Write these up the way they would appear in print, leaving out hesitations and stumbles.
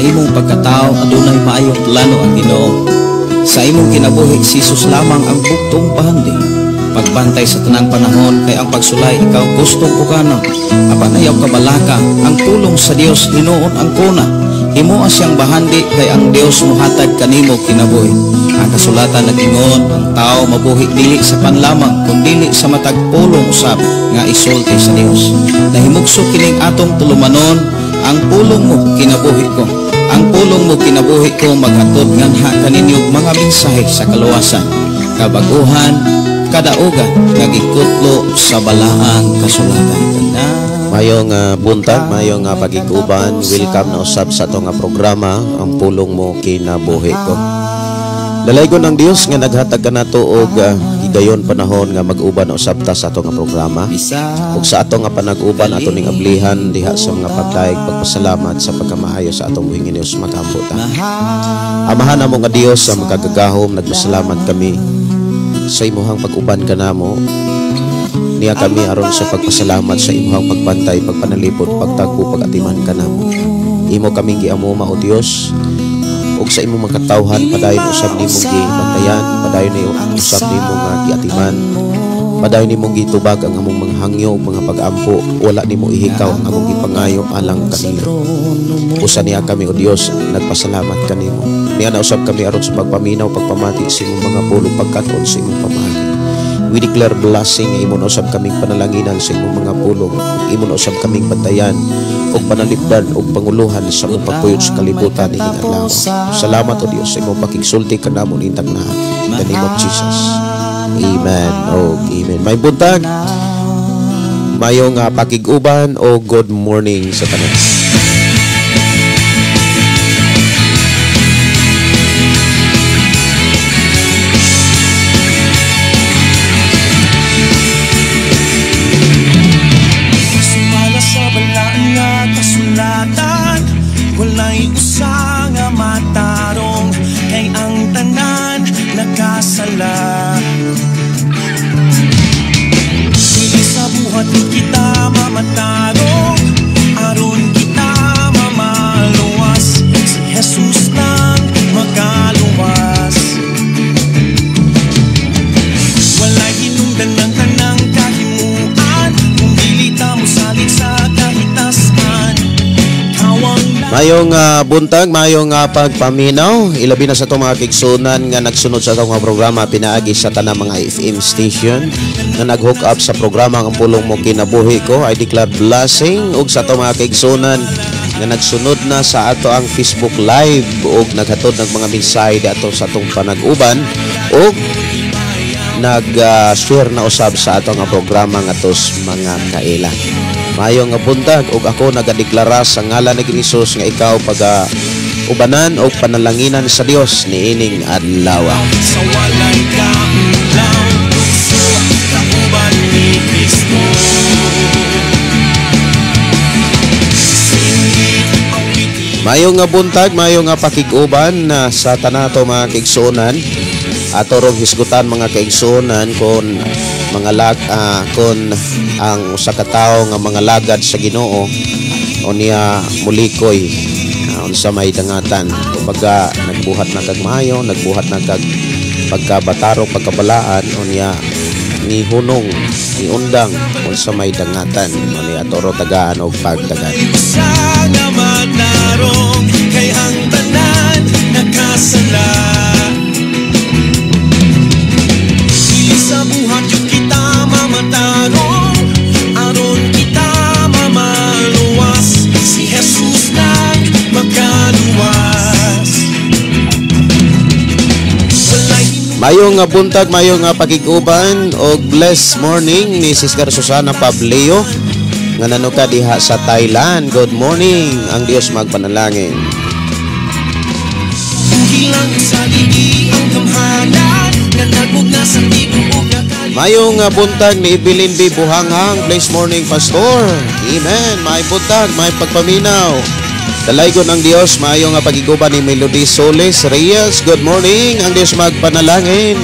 Sa imong pagkatao adunay maayong plano ang Ginoo. Sa imong kinabuhi, si Jesus lamang ang buktong bahandi. Pagbantay sa tanang panahon kay ang pagsulay ikaw gustong pukanon. Apan ayaw kabalaka, ang pulong sa Dios hinuon ang kuna. Himoa siyang bahandi kay ang Dios mohatag kanimo kinabuhi. Ang kasulatan nag-ingon, ang tao mabuhi dili sa panlamang kundili sa matag pulong usab nga isulti sa Dios. Nahimugso kining atong tulumanon, ang pulong mo kinabuhi ko. Ang pulong mo kinabuhi ko maghatod nganha kaninyo mga mensahe sa kaluwasan, kabaguhan, kadaugan nga gikutlo sa balaang kasulatan. Mayong buntag, mayong pagiguban, welcome na usab sa atong programa, Ang Pulong Mo Kinabuhi Ko. Dalaygon ang Dios nga naghatag kanato og higayon panahon nga mag-uban na usab ta sa atong programa. Ug sa atong panag-uban ato ning ablihan diha sa mga pagdayeg, pagpasalamat sa pagkamaayo sa atong buhing Dios magampo ta. Amahan namo nga Dios sa makagagahom, nagpasalamat kami sa imuhang pag-uban kanamo. Niya kami aron sa pagpasalamat sa imuhang pagbantay, pagpanalipod, pagtagpo, pagatiman kanamo. Imo kaming giamuma o Dios, ug sa imong mga katawhan padayon usab nimong gibantayan, padayon ni usab nimo nga giatiman, padayon nimong gitubag ang among mga hangyo ug mga pag-ampo. Wala nimo ihikaw ang among gipangayo alang kanila. Usa niya kami o Dios, nagpasalamat kanimo. Niya na usab kami aron sa pagpaminaw, pagpamati sa imong mga pulong, pagkat-on sa imong pamaagi. We declare blessing nga imo na usab kaming panalanginan sa imong mga pulong, imo na usab kaming bantayan ug panalipdan ug panguluhan sa imong pagpuyot sa kalibutan ining adlaw. Salamat o Dios sa imong pakigsulti kanamo nintag na. In the name of Jesus. Amen. O amen. May buntag, mayong pakig-uban o good morning sa tanan. Walay usa nga matarong kay ang tanan nakasala. Dili sa buhat kita mamatarong, aron kita mamaluwas, si Jesus lang makaluwas. Walay hinungdan ng tanang kahimuan, kung dili ta mosalig sa kahitasan. Mayong buntag, mayong pagpaminaw, ilabi na sa itong mga kigsunan nga nagsunod sa itong programa pinaagi sa tanang mga FM station na nag-hook up sa programa Ang Pulong Mo Kinabuhi Ko. I declare blessing ug sa itong mga kigsunan nga nagsunod na sa ato ang Facebook Live ug naghatod ng mga mensahe ato sa atong panag-uban ug nag-share na usab sa ato ang programa ngatos mga kaila. Maayong nga buntag ug ako nagadeklara sa ngalan ni Hesus nga ikaw paga ubanan o panalanginan sa Dios niining adlaw. Sa walay kaulaw, lukso, kauban ni Kristo. Maayong nga buntag, maayong nga pakig-uban na sa tanato mga kaigsuonan. Ato rong hisgutan mga kaigsuonan kon mga kon ang usa ka tawo nga mga lagad sa Ginoo o niya mulikoy unsa may dangatan. Kumbaga nagbuhat na kag maayo, nagbuhat na kag pagkabatarong, pagkabalaan, o niya nihunong, niundang unsa may dangatan. O niya ato ro tagaan og pagdagan. Usa nga matarong kay ang tanan nakasala. Dili sa buhat yun kita mamatarong, aron kita mamaluwas, si Jesus lang makaluwas. Mayong buntag, mayong pagiguban og blessed morning ni Sister Susana Pableo nga nanuka diha sa Thailand. Good morning, ang Dios magpanalangin. Mayong buntag ni Evelyn B. Buhanghang. Blessed morning, Pastor. Amen. May buntag, may pagpaminaw. Dalaygon ang Dios, maayong pagiguban ni Melody Solis Reyes. Good morning, ang Dios magpanalangin.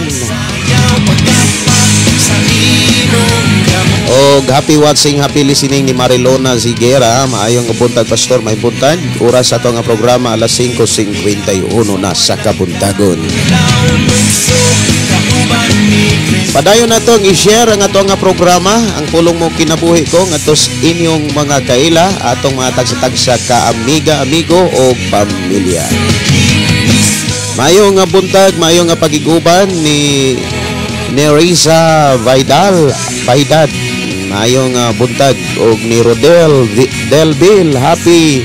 O Og happy watching, happy listening ni Marilona Ziguera. Maayong buntag, Pastor, may buntag. Oras sa ato nga programa alas 5:51 na sa kabuntagon. Padayon natong i-share ang ato nga programa, Ang Pulong Mo Kinabuhi Ko, ngadto sa inyong mga kaila, atong mga tagsa-tagsa ka amiga, amigo o pamilya. Maayong nga buntag, maayong nga pagiguban ni Nerissa Vidal, Vaidad. Maayong buntag og ni Rodel Delville. Happy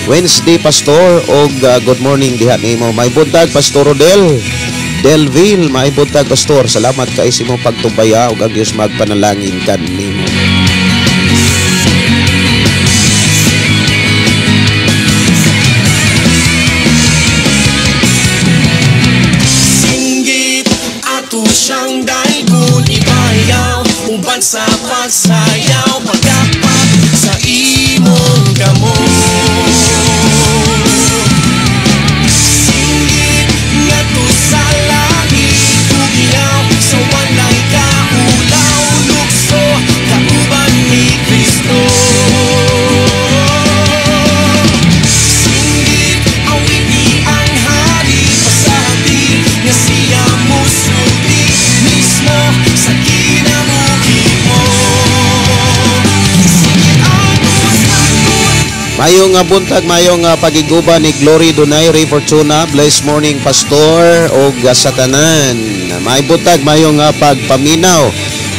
Wednesday, Pastor, og good morning diha nimo. May buntag, Pastor Rodel Delville, may buntag, Pastor. Salamat kay sa imong pagtubaya ug ang Dios magpanalangin kanimo. Singgit ato siyang daigon, ibayaw uban sa pagsayaw, pagkapat sa imong kamot. Singgit ngadto sa langit, ugiyaw sa walay kaulaw, lukso kauban ni Kristo. Singgit awiti ang hari, pasabi nga siya musulti mismo sa kinabuhi mo. Singgit ang Mayong buntag, mayong pagiguban ni Glory Donaire Fortuna. Blessed morning, Pastor, og sa tanan. May buntag, mayong pagpaminaw.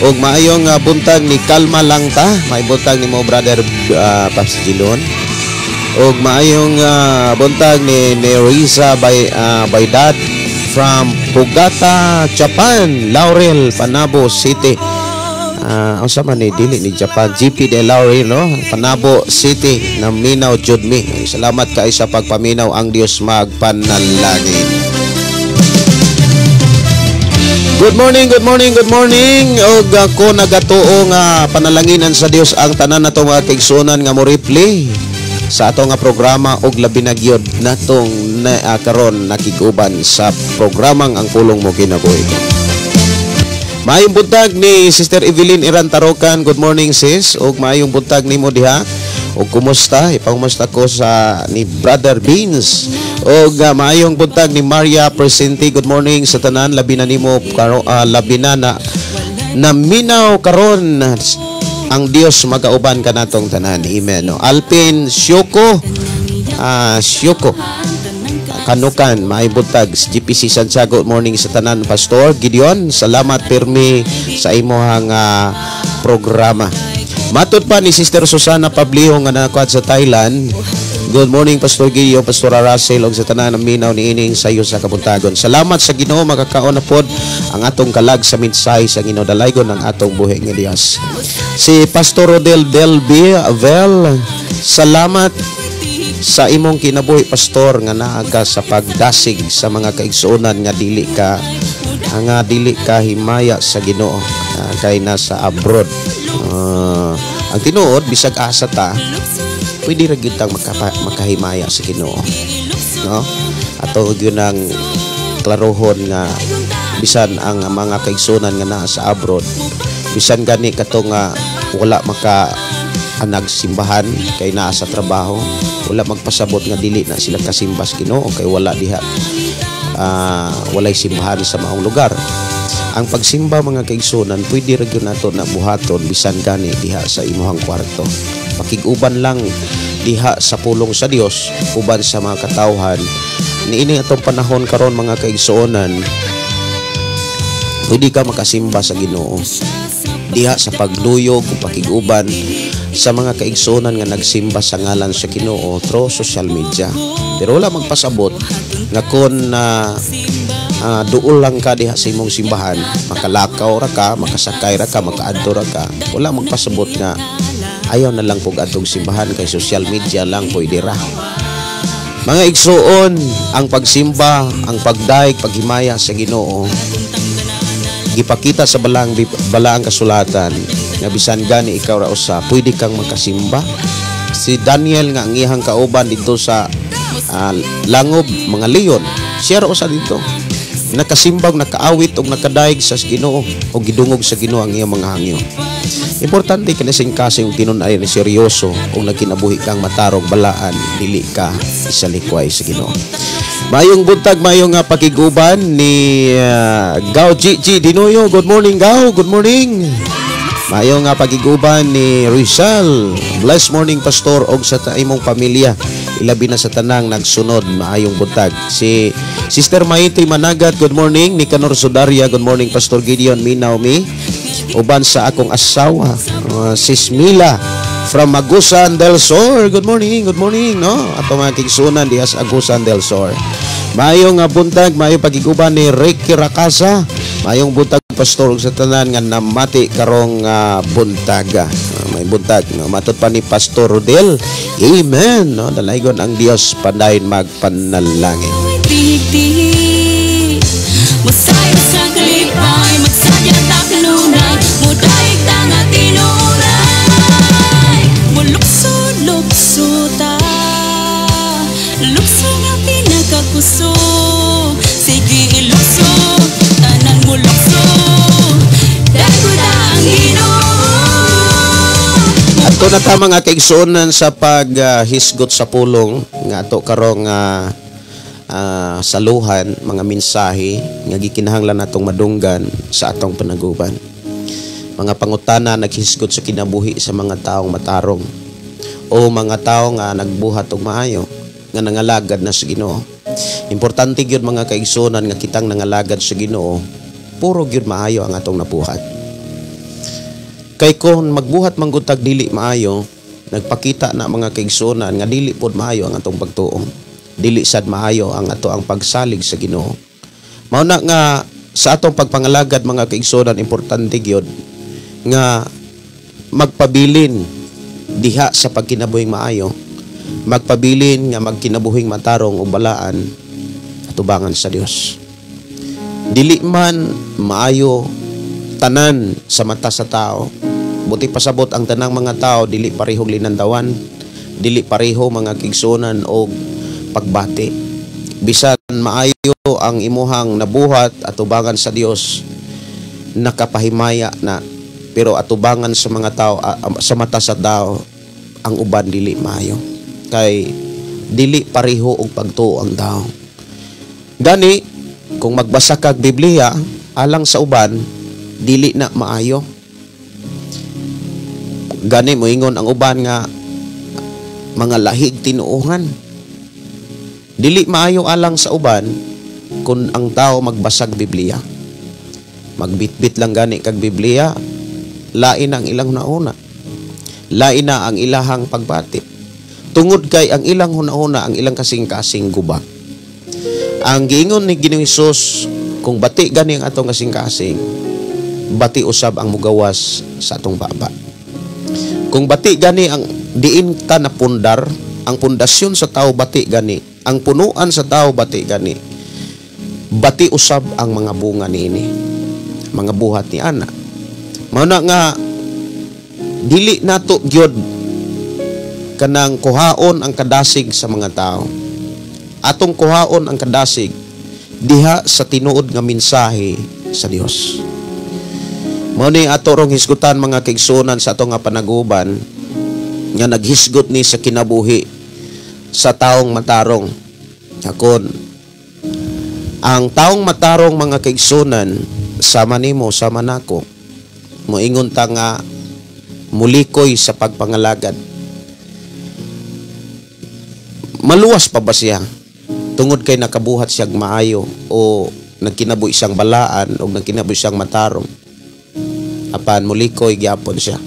Og maayong buntag ni Kalma Langta. May buntag ni mo, brother Pops Gilon. Og maayong buntag ni Nerissa Baydad from Pugata, Japan, Laurel, Panabo City. Unsa man ni, dili ni Japan, GP de Laurel, no? Panabo City, naminaw jud mi. Salamat kay sa pagpaminaw, ang Dios magpanalangin. Good morning, good morning, good morning. Og ako nagatuo nga panalanginan sa Dios ang tanan nato mga kaigsuonan nga mo-replay sa ato nga programa og labi na gyud natong na, karon nakiguban sa programang Ang Pulong Mo Kinabuhi Ko. Maayong buntag ni Sister Evelyn Iran Tarokan. Good morning, sis. Og maayong buntag nimo diha. Og kumusta? Ipangumusta ko sa ni Brother Beans. Og maayong buntag ni Maria Presente. Good morning sa tanan. Labi na nimo karo, labi na na naminaw karon, ang Dios magauban kanatong tanan. Amen. No? Alpin Shoko, Shoko Kanukan, maayong buntag sa GPC Santiago. Good morning sa tanan, Pastor Gideon. Salamat pirmi sa imuhang programa. Matod pa ni Sister Susana Pabliho nga nakuha sa Thailand. Good morning, Pastor Gideon, Pastor Russell, ug sa tanan ang minaw niining sayo sa kabuntagon. Salamat sa Ginoo, makakaon na pod ang atong kalag sa mensahe sa Ginoo, dalaygon ang atong buhi nga Dios. Si Pastor Rodel Delby Vel, salamat sa imong kinabuhi, Pastor, nga naa ka sa pagdasig sa mga kaigsuonan nga dili ka himaya sa Ginoo, kay nasa abroad. Ang tinuod, bisag asa ta, pwede ra gyud tang makahimaya sa Ginoo, no? Ato gyud ang klarohon nga bisan ang mga kaigsuonan nga naa sa abroad, bisan gani kato nga wala maka anag simbahan kay naa sa trabaho, wala magpasabot nga dili na sila kasimba sa Ginoo kay wala diha, walay simbahan sa maong lugar. Ang pagsimba, mga kaigsuonan, pwede ra gyud nato na buhaton bisan gani diha sa imuhang kwarto. Pakig-uban lang diha sa pulong sa Dios uban sa mga katawhan. Niini atong panahon karon, mga kaigsuonan, pwede ka makasimba sa Ginoo diha sa pagluyog o pakig-uban sa mga kaigsuonan nga nagsimba sa ngalan sa Ginoo through social media. Pero wala magpasabot nga kon duol lang ka diha sa imong simbahan, makalakaw ra ka, makasakay ra ka, makaadto ra ka, wala magpasabot nga ayaw na lang pug adtong simbahan kay social media lang pwede ra. Mga igsuon, ang pagsimba, ang pagdaig, paghimaya sa Ginoo, gipakita sa balaang kasulatan nga bisan gani ikaw ra usa, pwede kang makasimba. Si Daniel nga ang iyang kauban dito sa langob mga leon, siya ra usa dito. Nakasimbag, nakaawit og nakadaig sa Ginoo o gidungog sa Ginoo ang iyang mga hangyo. Importante kasing-kasing tinun-ay ni seryoso kung nagkinabuhi kang matarong balaan, dili ka isalikway sa Ginoo. Mayong buntag, mayong pakiguban ni Gao Gigi Dinoyo. Good morning, Gao. Good morning. Mayong pakiguban ni Rizal. Blessed morning, Pastor, og sa imong pamilya. Ilabi na sa tanang nagsunod, maayong buntag. Si Sister Maite Managat, good morning. Nicanor Sudaria, good morning, Pastor Gideon Minaumi. Uban sa akong asawa, Sis Mila from Agusan del Sur. Good morning, no? Ato mga kigsunan diha sa Agusan del Sur. Maayong buntag, maayong pagiguban ni Ricky Rakasa. Maayong buntag, Pastor, ug sa tanan nga namati karong buntag. May buntag, no? Matod pa ni Pastor Rodel. Amen, no? Dalaygon ang Dios pandayon magpanalangin. Tihig-tihig, masayop sa kalipay, magsadya ta kanunay, mudaig ta nga tinuray. Mulukso-lukso ta, lukso nga pinakakusog, sige ilukso, tanan mulukso, dagko ta ang Ginoo. Ato na ta mga kaigsuonan sa paghisgot sa pulong nga ato karong saluhan mga mensahe nga gikinahanglan natong madunggan sa atong panaguban. Mga pangutana naghisgot sa kinabuhi sa mga taong matarong o mga tao nga nagbuhat og maayo nga nangalagad na sa Ginoo. Importante gyud mga kaigsuonan nga kitang nangalagad sa Ginoo, puro gyud maayo ang atong nabuhat. Kay kung magbuhat man gud tag dili maayo, nagpakita na mga kaigsuonan nga dili pod maayo ang atong pagtuo. Dili sad maayo ang ato ang pagsalig sa Ginoo. Mao na nga sa atong pagpangalagad mga kaigsuonan, importante gyud nga magpabilin diha sa pagkinabuhing maayo, magpabilin nga magkinabuhing matarong o balaan atubangan sa Dios. Dili man maayo tanan sa mata sa tao, buti pasabot ang tanang mga tao dili parehong linandawan, dili pareho mga kaigsuonan og pagbati. Bisan maayo ang imuhang nabuhat atubangan sa Dios, nakapahimaya na, pero atubangan sa mga tao, sa mata sa tao, ang uban dili maayo. Kay dili pareho og pagtuo ang tao. Gani kung magbasa kag Biblia alang sa uban, dili na maayo. Gani moingon ang uban nga mga lahig tinuohan. Dili maayo alang sa uban kung ang tao magbasag Biblia. Magbitbit lang gani kag Biblia, lain ang ilang hunahuna. Lain na ang ilahang pagbati. Tungod kay ang ilang hunahuna, ang ilang kasing-kasing guba. Ang giingon ni Ginoong Hesus, kung bati gani ang atong kasing-kasing, bati usab ang mugawas sa atong baba. Kung bati gani ang diin ta napundar, ang pundasyon sa tao bati gani, ang punuan sa tao bati gani, bati usab ang mga bunga niini, mga buhat ni ana. Mao na nga dili nato gyud kanang kuhaon ang kadasig sa mga tao. Atong kuhaon ang kadasig diha sa tinuod nga mensahe sa Dios. Mao ni ato rong hisgutan mga kaigsuonan sa atong nga panaguban nga naghisgot ni sa kinabuhi sa taong matarong. Akon ang taong matarong mga kaigsuonan, sama nimo sama nako, moingon ta nga mulikoy sa pagpangalagad. Maluwas pa ba siya tungod kay nakabuhat siyang maayo o nagkinabuhi siyang balaan o nagkinabuhi siyang matarong? Apan mulikoy gyapon siya.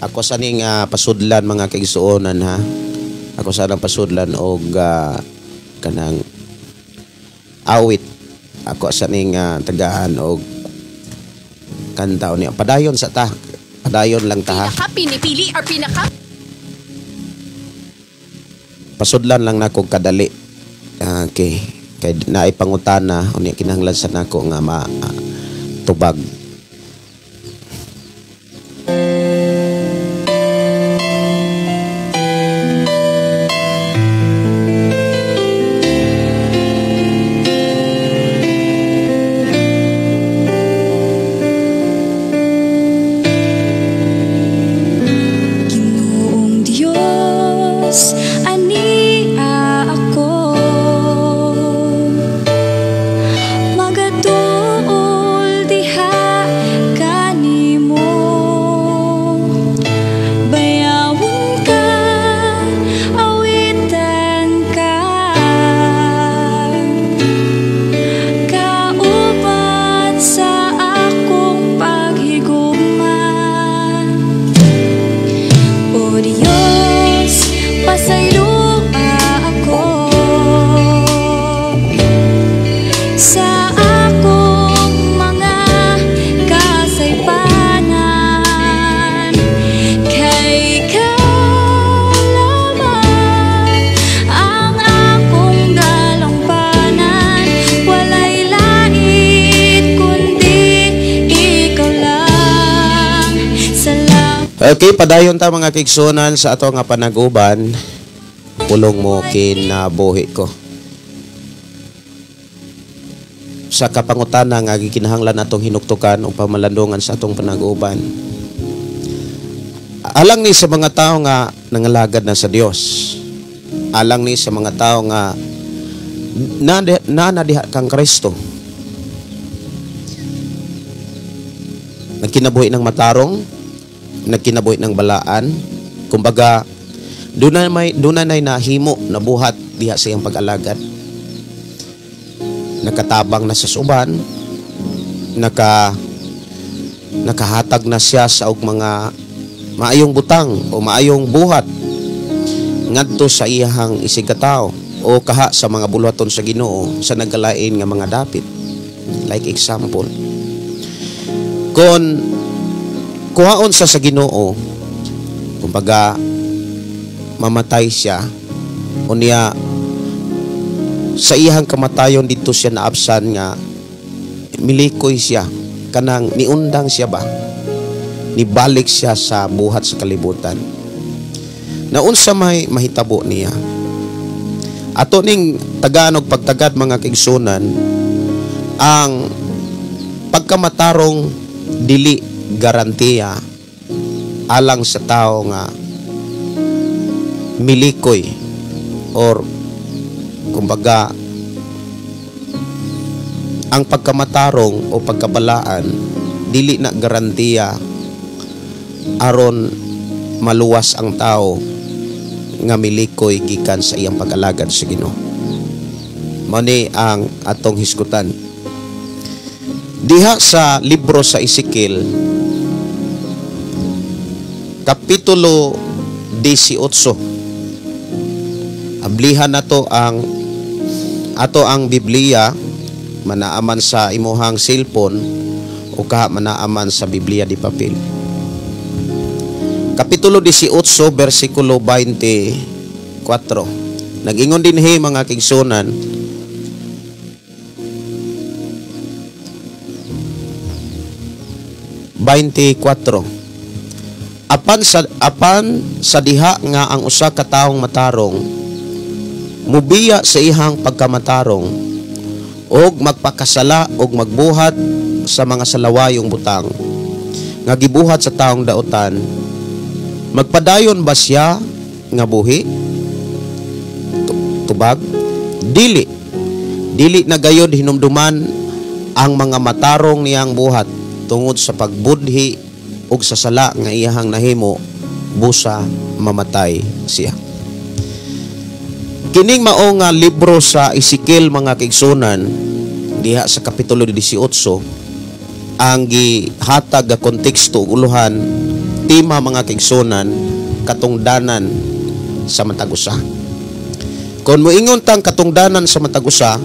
Ako sa ning pasudlan mga kaigsuonan ha. Ako sa nang pasudlan og kanang awit. Ako sa ning tagaan og kanta niya. Padayon sa ta. Padayon lang ta ha. Pinaka pinipili or pinaka Pasudlan lang nako kadali. Okay. Kay naay pangutana unya kinahanglan sa nako nga ma tubag. Okay, padayon ta mga kaigsuonan sa ato nga panaguban. Pulong mo kinabuhi ko. Sa kapangutana nga gikinahanglan atong hinuktukan o pamalandungan sa atong panaguban. Alang ni sa mga tao nga nangalagad na sa Dios. Alang ni sa mga tao nga na diha kang Kristo. Nagkinabuhi ng matarong, nagkinabuhi ng balaan. Kumbaga, doon na nahimo, nabuhat diha sa iyang pag-alagad. Nakatabang na sa suban, nakahatag na siya sa og mga maayong butang o maayong buhat ngadto sa iyahang isigkatao o kaha sa mga buluhaton sa Ginoo sa nagkalain nga mga dapit. Like example, kung kuhaon sa Ginoo, kumbaga mamatay siya, unya sa iyahang kamatayon dito siya naabsan nga milikoy siya, kanang niundang siya ba, nibalik siya sa buhat sa kalibutan. Naunsa may mahitabo niya? Ato ning tagaan og pagtagad mga kaigsuonan, ang pagkamatarong dili garantiya alang sa tao nga milikoy or kumbaga ang pagkamatarong o pagkabalaan dili na garantiya aron maluwas ang tao nga milikoy gikan sa iyang pag-alagad sa Ginoo. Mao ni ang atong hisgutan. Diha sa libro sa Ezekiel, Kapitulo 18. Ablihan nato ang ato ang Biblia, manaaman sa imuhang cellphone o kaha manaaman sa Biblia di papel. Kapitulo 18, versikulo 24. Nag-ingon dinhi mga kaigsuonan, 24. Apan sa diha nga ang usa ka taong matarong mubiya sa iyang pagkamatarong og magpakasala og magbuhat sa mga salawayong butang nga gibuhat sa taong dautan, magpadayon ba siya nga buhi? Tubag, dili. Dili na gayod hinumduman ang mga matarong niyang buhat tungod sa pagbudhi ug sa sala nga iyahang nahimo, busa mamatay siya. Kining mao nga libro sa Ezekiel mga kaigsuonan, diha sa kapitulo 18, ang gihatag nga konteksto ug uluhan, tema mga kaigsuonan, katungdanan sa matag usa. Kung moingon tang katungdanan sa matag usa,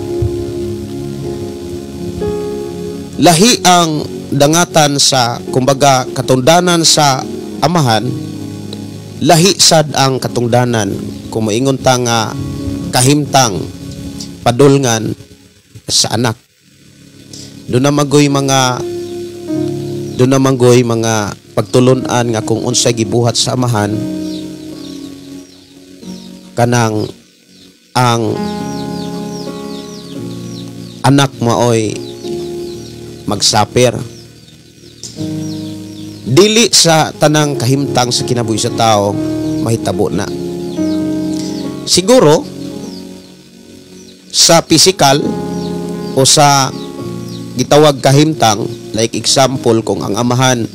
lahi ang dangatan sa kumbaga katungdanan sa amahan, lahi sad ang katungdanan kung moingon ta nga kahimtang padulngan sa anak. Doon na manggoy mga pagtulunan nga kung unsay gibuhat sa amahan, kanang ang anak maoy magsapir. Dili sa tanang kahimtang sa kinabuhi sa tao mahitabo na. Siguro sa physical o sa gitawag kahimtang, like example, kung ang amahan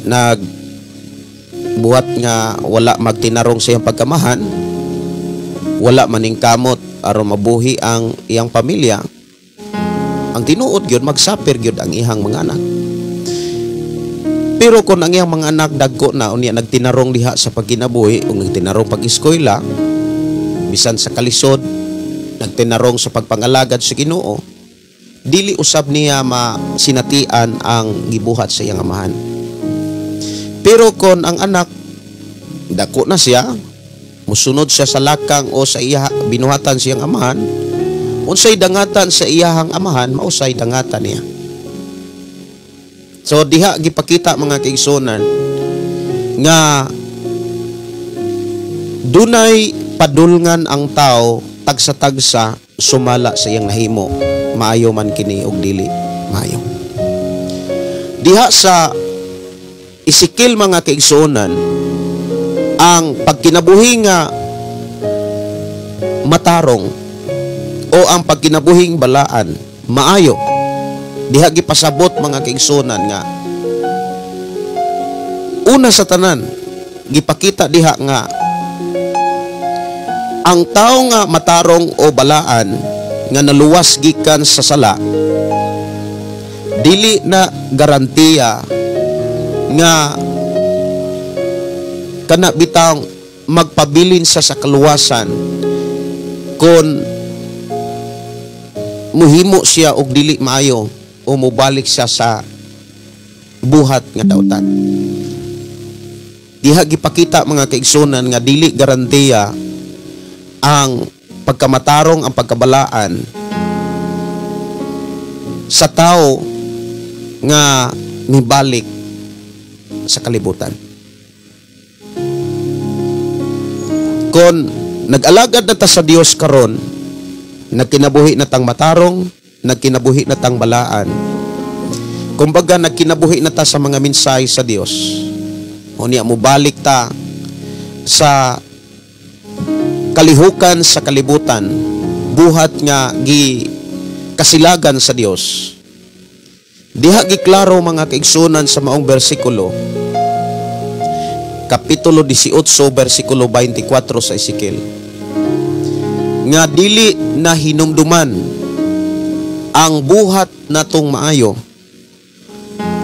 nagbuhat nga wala magtinarong sa iyang pagkamahan, wala maning kamot aron mabuhi ang iyang pamilya, ang tinuod gyud magsapir gyud ang iyang mga anak. Pero kung ang iyang mga anak dagko na, unya nagtinarong diha sa pagkinabuhi o nagtinarong pag-eskwela bisan sa kalisod, nagtinarong sa pagpangalagad sa Ginoo, dili usab niya masinatian ang gibuhat sa iyang amahan. Pero kung ang anak dako na siya, musunod siya sa lakang o sa iya binuhatan siyang amahan, unsay dangatan sa iyahang amahan, mausay dangatan niya. So diha gipakita mga kaigsuonan nga dunay padulngan ang tao tagsa-tagsa sumala sa iyang nahimo, maayo man kini og dili maayo. Diha sa Ezekiel mga kaigsuonan, ang pagkinabuhi nga matarong o ang pagkinabuhing balaan maayo, diha gipasabot mga kaigsuonan nga una sa tanan gipakita diha nga ang tao nga matarong o balaan nga naluwas gikan sa sala, dili na garantiya nga kana bitang magpabilin sa kaluwasan kon muhimo siya og dili maayo o mobalik siya sa buhat nga dautan. Diha gipakita mga kaigsunan nga dili garantiya ang pagkamatarong, ang pagkabalaan sa tao nga mibalik sa kalibutan. Kon nag-alagad na ta sa Dios karon, nagkinabuhi na tang matarong, nagkinabuhi na tang balaan. Kumbaga nagkinabuhi na ta sa mga mensahe sa Dios. Unya mobalik ta sa kalihukan sa kalibutan, buhat nga gi kasilagan sa Dios. Diha giklaro mga kaigsunan sa maong bersikulo, kapitulo 18 bersikulo 24 sa Ezekiel, nga dili na hinumduman ang buhat natong maayo,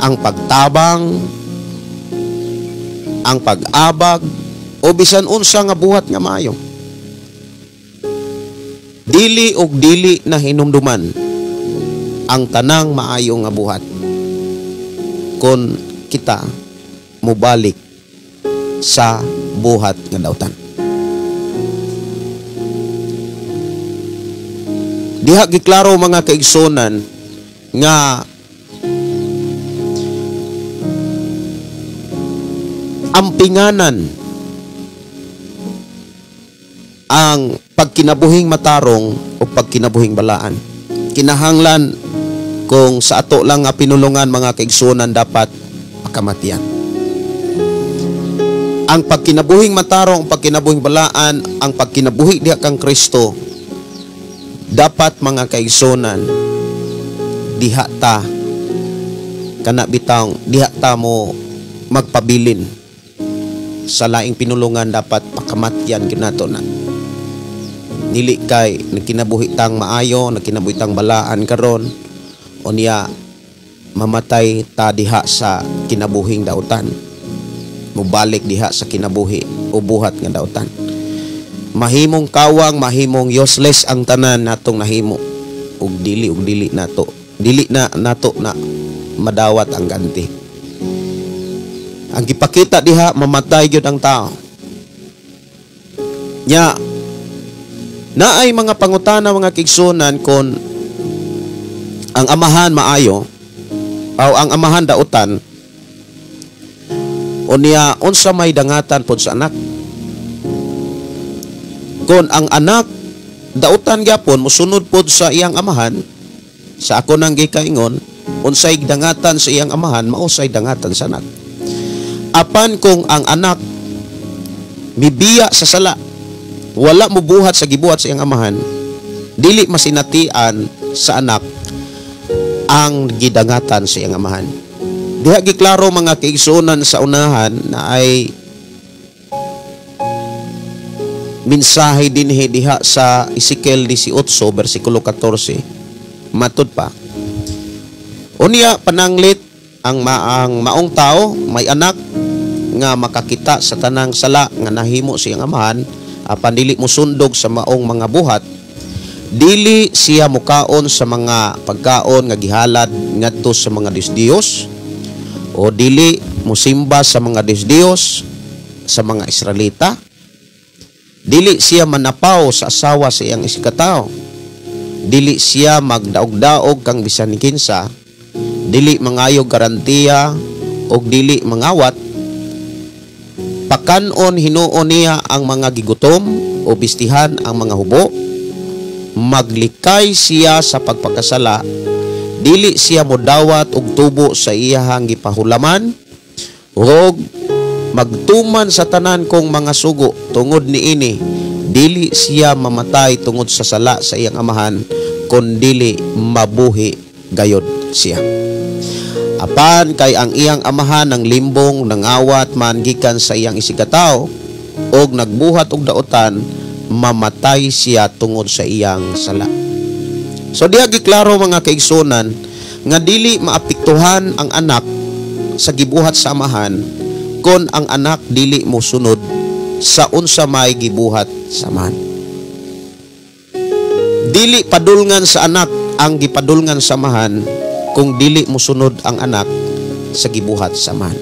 ang pagtabang, ang pag-abag, o bisan unsa nga buhat nga maayo. Dili og dili na hinumduman ang tanang maayo nga buhat kon kita mobalik sa buhat nga dautan. Diha giklaro mga kaigsunan nga ampinganan ang pagkinabuhing matarong o pagkinabuhing balaan. Kinahanglan kung sa ato lang nga pinulungan mga kaigsunan dapat pakamatian. Ang pagkinabuhing matarong, ang pagkinabuhing balaan, ang pagkinabuhi diha kang Kristo, dapat mga kaigsunan diha ta kana bitang diha ta mo magpabilin sa laing pinulungan, dapat pakamatyan kinato na. Dili kay nagkinabuhi tang maayo, nagkinabuhi tang balaan karon, unya mamatay ta diha sa kinabuhing dautan, mobalik diha sa kinabuhi o buhat nga dautan. Mahimong kawang, mahimong useless ang tanan natong nahimo ug dili nato, dili na nato na madawat ang ganti. Ang gipakita diha, mamatay gyud ang tao. Nya naay mga pangutana mga kigsunan kon ang amahan maayo o ang amahan dautan, unya unsa may dangatan pod sa anak. Kon ang anak dautan gyapon mosunod pod sa iyang amahan, sa ako nang gikaingon, unsay dangatan sa iyang amahan mausay dangatan sa anak. Apan kung ang anak mibiya sa sala, wala mobuhat sa gibuhat sa iyang amahan, dili masinatian sa anak ang gidangatan sa iyang amahan. Diha giklaro mga kaigsuonan sa unahan na ay mensahe dinhi diha sa Ezekiel 18 bersikulo 14. Matud pa. Unya pananglit ang maong tao may anak nga makakita sa tanang sala nga nahimo sa iyang amahan, apan dili mosundog sa maong mga buhat, dili siya mukaon sa mga pagkaon nga gihalad ngadto sa mga Diyos-Diyos, o dili mosimba sa mga Diyos-Diyos sa mga Israelita, dili siya manapaw sa asawa sa iyang isigkatawo, dili siya magdaog-daog kang bisan kinsa, dili mangayog garantiya og dili mangawat, pakanon hinuon niya ang mga gigutom o bistihan ang mga hubo, maglikay siya sa pagpakasala, dili siya modawat og tubo sa iyahang gipahulaman, ug magtuman sa tanan kong mga sugo. Tungod niini dili siya mamatay tungod sa sala sa iyang amahan, kun dili mabuhi gayod siya. Apan kay ang iyang amahan ng limbong nangawat man gikan sa iyang isigkatawo og nagbuhat og daotan, mamatay siya tungod sa iyang sala. So diha giklaro, mga kaigsunan, nga dili maapektuhan ang anak sa gibuhat sa amahan kon ang anak dili mosunod sa unsa may gibuhat sa amahan. Dili padulngan sa anak ang gipadulngan sa amahan kung dili mosunod ang anak sa gibuhat sa amahan.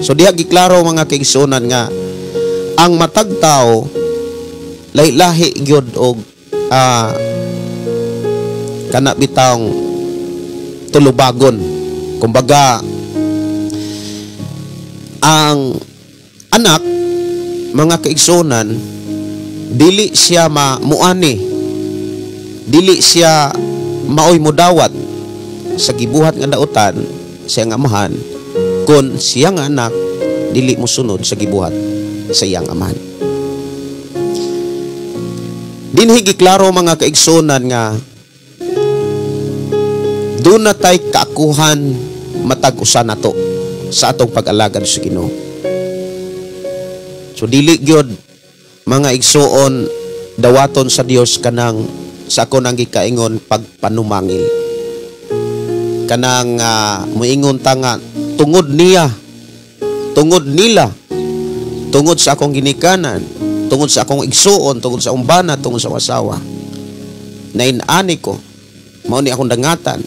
So diha giklaro, mga kaigsunan, nga ang matag tao lahi-lahi gyud og kana bitawng tulubagon. Kumbaga, ang anak, mga kaigsunan, dili siya muani, dili siya maoy mudawat sa gibuhat nga dautan sa iyang amahan kung siya nga anak dili mosunod sa gibuhat sa iyang amahan. Dinhi giklaro, mga kaigsunan, nga duna tay kaakuhan matag usa nato sa atong pag-alagad sa Ginoo. So dili gyud, mga igsuon, dawaton sa Dios kanang sa ako nang gikaingon pagpanumangil. Kanang muingon ta nga tungod niya, tungod nila, tungod sa akong ginikanan, tungod sa akong igsuon, tungod sa akong bana, tungod sa akong asawa. Nainani ko, mao ni akong dangatan.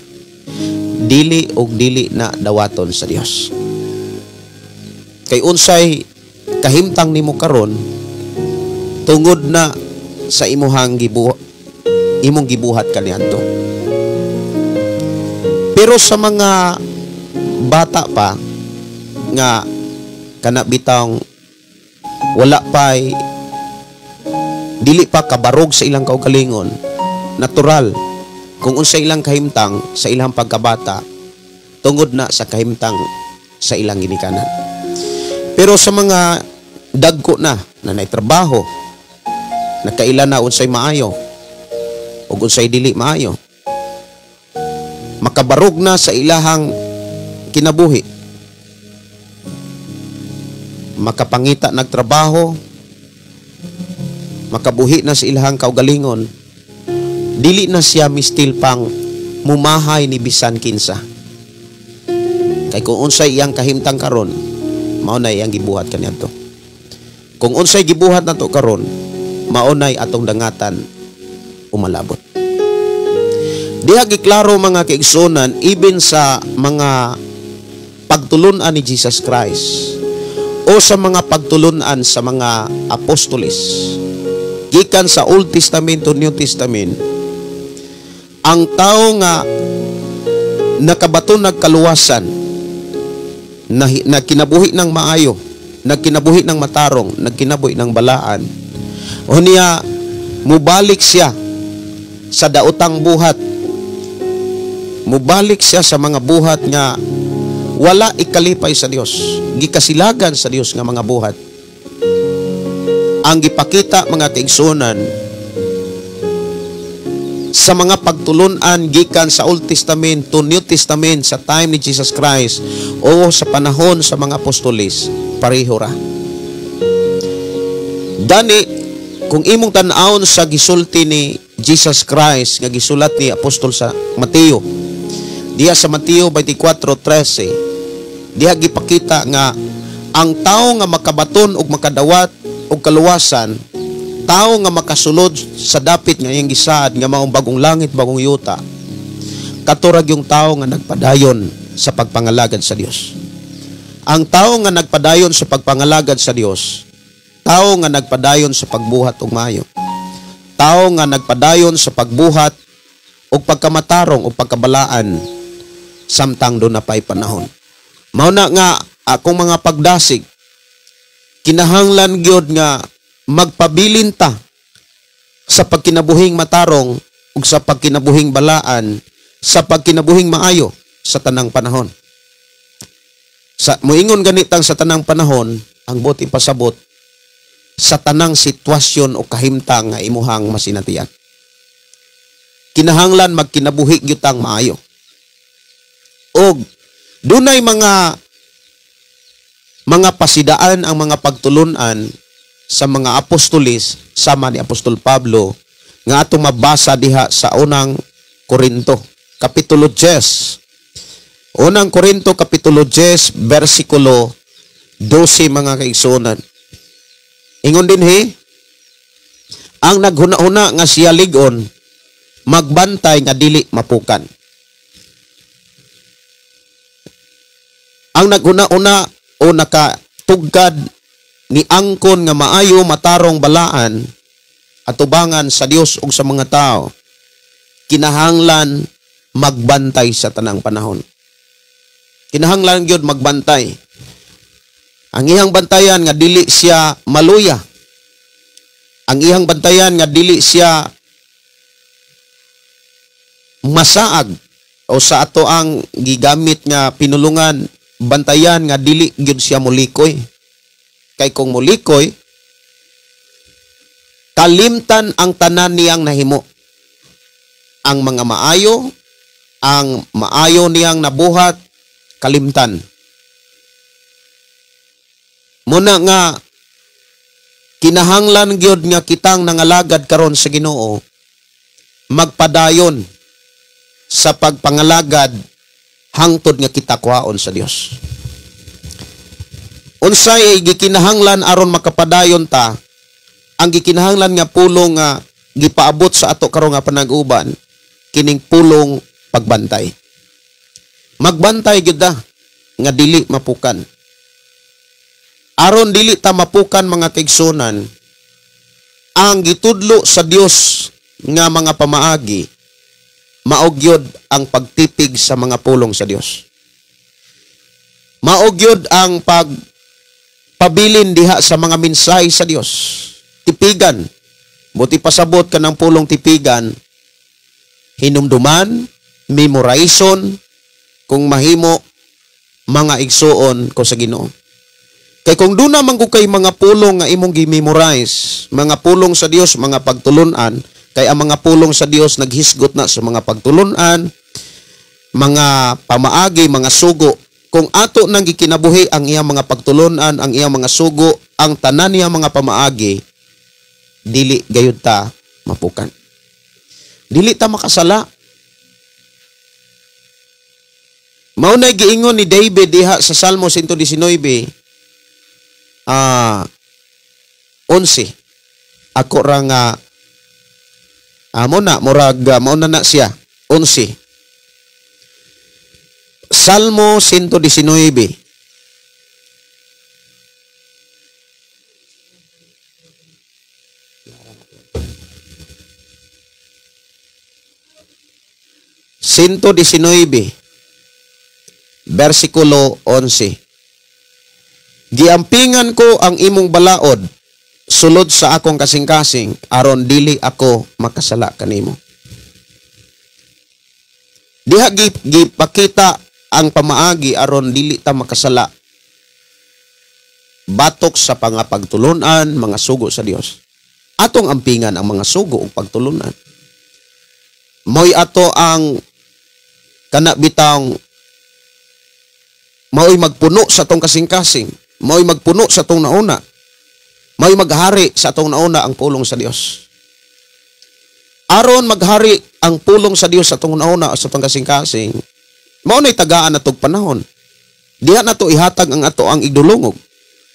Dili og dili na dawaton sa Dios. Kay unsay kahimtang nimo karon tungod na sa imuhang imong gibuhat kaniadto. Pero sa mga bata pa nga kana bitawng wala pa'y dili pa kabarog sa ilang kaugalingon, natural kung unsa ilang kahimtang sa ilang pagkabata tungod na sa kahimtang sa ilang ginikanan. Pero sa mga dagko na na naitrabaho, nakaila na unsay maayo ug unsay dili maayo, makabarog na sa ilahang kinabuhi, makapangita nagtrabaho, makabuhi na sa ilahang kaugalingon, dili na siya mistil pang mumahay ni bisan kinsa. Kay kung unsay iyang kahimtang karon, mao na iyang gibuhat kaniadto. Kung unsay gibuhat nato karon, mao nay atong dangatan umalabot. Diha giklaro, mga kaigsunan, even sa mga pagtulunan ni Jesus Christ o sa mga pagtulunan sa mga apostoles gikan sa Old Testament to New Testament, ang tao nga nakabaton nagkaluwasan, na kinabuhi ng maayo, nagkinabuhi ng matarong, nagkinabuhi ng balaan, o niya mubalik siya sa daotang buhat, mubalik siya sa mga buhat nga wala ikalipay sa Dios, gikasilagan sa Dios nga mga buhat. Ang gipakita, mga kaigsunan, sa mga pagtulunan gikan sa Old Testament to New Testament sa time ni Jesus Christ o sa panahon sa mga apostoles, pareho ra. Dani, kung imong tan-awon sa gisulti ni Jesus Christ nga gisulat ni Apostol sa Mateo, diha sa Mateo 24:13, diha gipakita nga ang tao nga makabaton og makadawat og kaluwasan, tao nga makasulod sa dapit nga iyang gisaad nga maong bagong langit, bagong yuta, katurag yung tao nga nagpadayon sa pagpangalagad sa Dios. Ang tao nga nagpadayon sa pagpangalagad sa Dios, tao nga nagpadayon sa pagbuhat og maayo, tao nga nagpadayon sa pagbuhat og pagkamatarong o pagkabalaan, Samtang doon na pa'y panahon. Mao na nga akong mga pagdasig, kinahanglan gyud nga magpabilin ta sa pagkinabuhing matarong ug sa pagkinabuhing balaan, sa pagkinabuhing maayo sa tanang panahon. Sa moingon ganitang sa tanang panahon, ang buot ipasabot sa tanang sitwasyon o kahimtang nga imuhang masinatian. Kinahanglan magkinabuhi gyud tang maayo. Og dunay mga pasidaan ang mga pagtulunan sa mga apostolis sama ni Apostol Pablo nga atong mabasa diha sa unang Korinto kapitulo 10. Unang Korinto kapitulo 10 bersikulo 12 mga kaigsuonan. Ingon dinhi, ang naghuna-huna nga siya lig-on magbantay nga dili mapukan. Ang naghuna-huna o nakatugkad ni angkon nga maayo matarong balaan atubangan sa Dios ug sa mga tao, kinahanglan magbantay sa tanang panahon. Kinahanglan gyud magbantay. Ang iyang bantayan nga dili siya maluya. Ang iyang bantayan nga dili siya masaag o sa ato ang gigamit nga pinulungan, bantayan nga dili gyud siya mulikoy. Kay kung mulikoy, kalimtan ang tanan niyang nahimo. Ang mga maayo, ang maayo niyang nabuhat, kalimtan. Muna nga kinahanglan gyud nga kitang nangalagad karon sa Ginoo magpadayon sa pagpangalagad hangtod nga kita kuhaon sa Dios. Unsay gikinahanglan aron makapadayon ta? Ang gikinahanglan nga pulong nga gipaabot sa ato karon nga panag-uban, kining pulong pagbantay. Magbantay gyud ta nga dili mapukan. Aron dili ta mapukan mga kaigsunan, ang gitudlo sa Dios nga mga pamaagi mao gyud ang pagtipig sa mga pulong sa Dios. Mao gyud ang pagpabilin diha sa mga mensahe sa Dios. Tipigan. Buti pasabot ka ng pulong tipigan, hinumduman, memorizon, kung mahimo mga igsuon ko sa Ginoo. Kay kung doon naman ko kay mga pulong nga imong gi-memorize, mga pulong sa Dios, mga pagtulunan, kay ang mga pulong sa Dios naghisgot na sa mga pagtulunan, mga pamaagi, mga sugo. Kung ato nang gikinabuhi ang iyang mga pagtulunan, ang iyang mga sugo, ang tanan niyang mga pamaagi, dili gayud ta mapukan. Dili ta makasala. Mao nay giingon ni David diha sa Salmo 119, 11. Ako ra nga amo na murag mao na na siya 11. Salmo 119. Versikulo 11. Giampingan ko ang imong balaod sulod sa akong kasing-kasing aron dili ako makasala kanimo. Diha gipakita ang pamaagi aron dili ta makasala batok sa pangapagtulunan mga sugo sa Dios. Atong ampingan ang mga sugo ug pagtulunan. Moy ato ang kana bitang mao'y magpuno sa atong kasing-kasing, mao'y magpuno sa atong nauna, mao'y maghari sa atong nauna ang pulong sa Dios. Aron maghari ang pulong sa Dios sa atong nauna o sa atong kasing-kasing, mao na'y tagaan natog panahon. Diha nato ihatag ang ato ang igdulungog.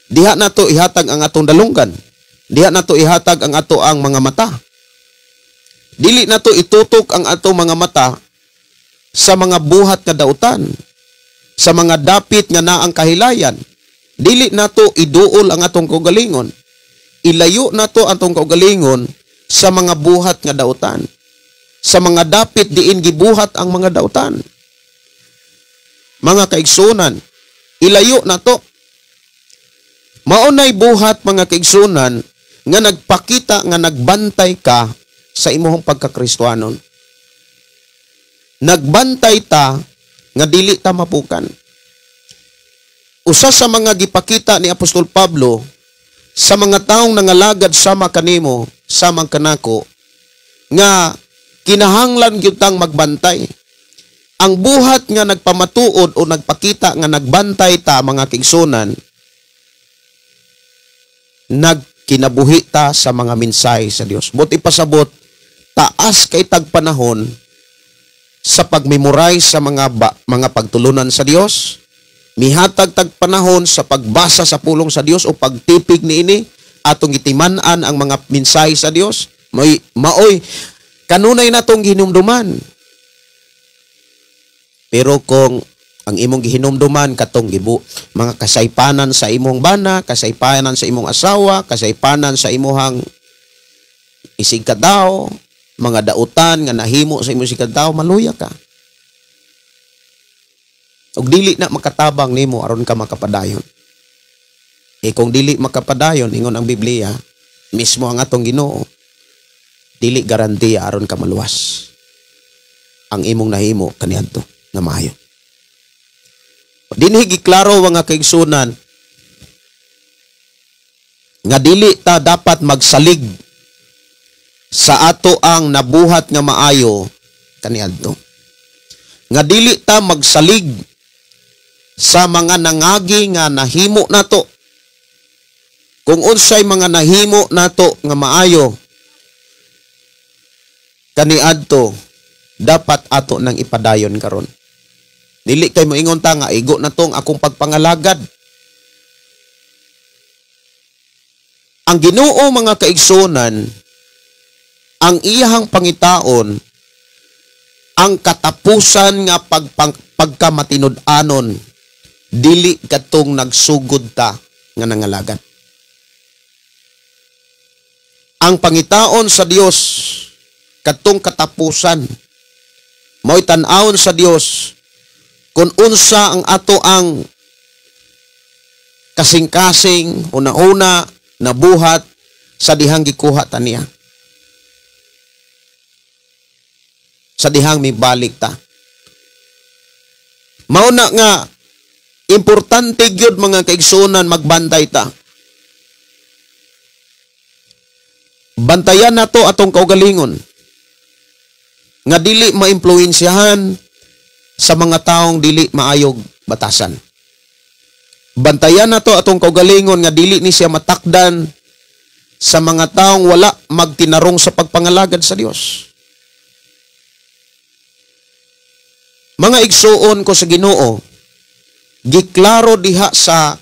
Diha nato ihatag ang atong dalunggan. Diha nato ihatag ang ato ang mga mata. Dili nato itutok ang atong mga mata sa mga buhat nga dautan, sa mga dapit nga naang kahilayan. Dili nato iduol ang atong kaugalingon. Ilayo nato atong kaugalingon sa mga buhat nga dautan, sa mga dapit diin gibuhat ang mga dautan. Mga kaigsunan, ilayo na to. Maunay buhat, mga kaigsunan, nga nagpakita nga nagbantay ka sa imong pagkakristohanon. Nagbantay ta nga dili ta mapukan. Usa sa mga gipakita ni Apostol Pablo sa mga taong nangalagad sama kanimo, sama kanako, nga kinahanglan gyud tang magbantay. Ang buhat nga nagpamatuod o nagpakita nga nagbantay ta, mga kaigsunan, nagkinabuhi ta sa mga mensahe sa Dios. Buot ipasabot, taas kay tag panahon sa pagmemorize sa mga pagtulunan sa Dios, mihatag tag panahon sa pagbasa sa pulong sa Dios o pagtipig niini, atong gitiman-an ang mga mensahe sa Dios, maoy kanunay natong gihinumduman. Pero kung ang imong gihinumduman katong gibu mga kasaypanan sa imong bana, kasaypanan sa imong asawa, kasaypanan sa imuhang isigkatawo, mga dautan nga nahimo sa imong isigkatawo, maluya ka. Ug dili na makatabang nimo aron ka makapadayon. Kung dili makapadayon, ingon ang Biblia, mismo ang atong Ginoo, dili garantiya aron ka maluwas ang imong nahimo kaniadto nga maayo. Dinhi giklaro, mga kaigsunan, nga dili ta dapat magsalig sa ato ang nabuhat nga maayo kaniadto. Nga dili ta magsalig sa mga nangagi nga nahimo nato. Kung unsay mga nahimo nato nga maayo kaniadto, dapat ato nang ipadayon karon. Dili kay moingon ta nga igo na tong akong pagpangalagad. Ang Ginoo, mga kaigsunan, ang iyahang pangitaon ang katapusan nga pagkamatinud-anon, dili katong nagsugod ta nga nangalagad. Ang pangitaon sa Dios katong katapusan, mao'y tan-awon sa Dios kung unsa ang ato ang kasing-kasing una-una nabuhat sa dihang gikuha ta niya, sa dihang mibalik ta. Mao na nga importante gyud, mga kaigsuonan, magbantay ta. Bantayan nato atong kaugalingon nga dili maimpluwensyahan sa mga taong dili maayog batasan. Bantayan nato atong kaugalingon nga dili ni siya matakdan sa mga taong wala magtinarong sa pagpangalagad sa Dios. Mga igsuon ko sa Ginoo, giklaro diha sa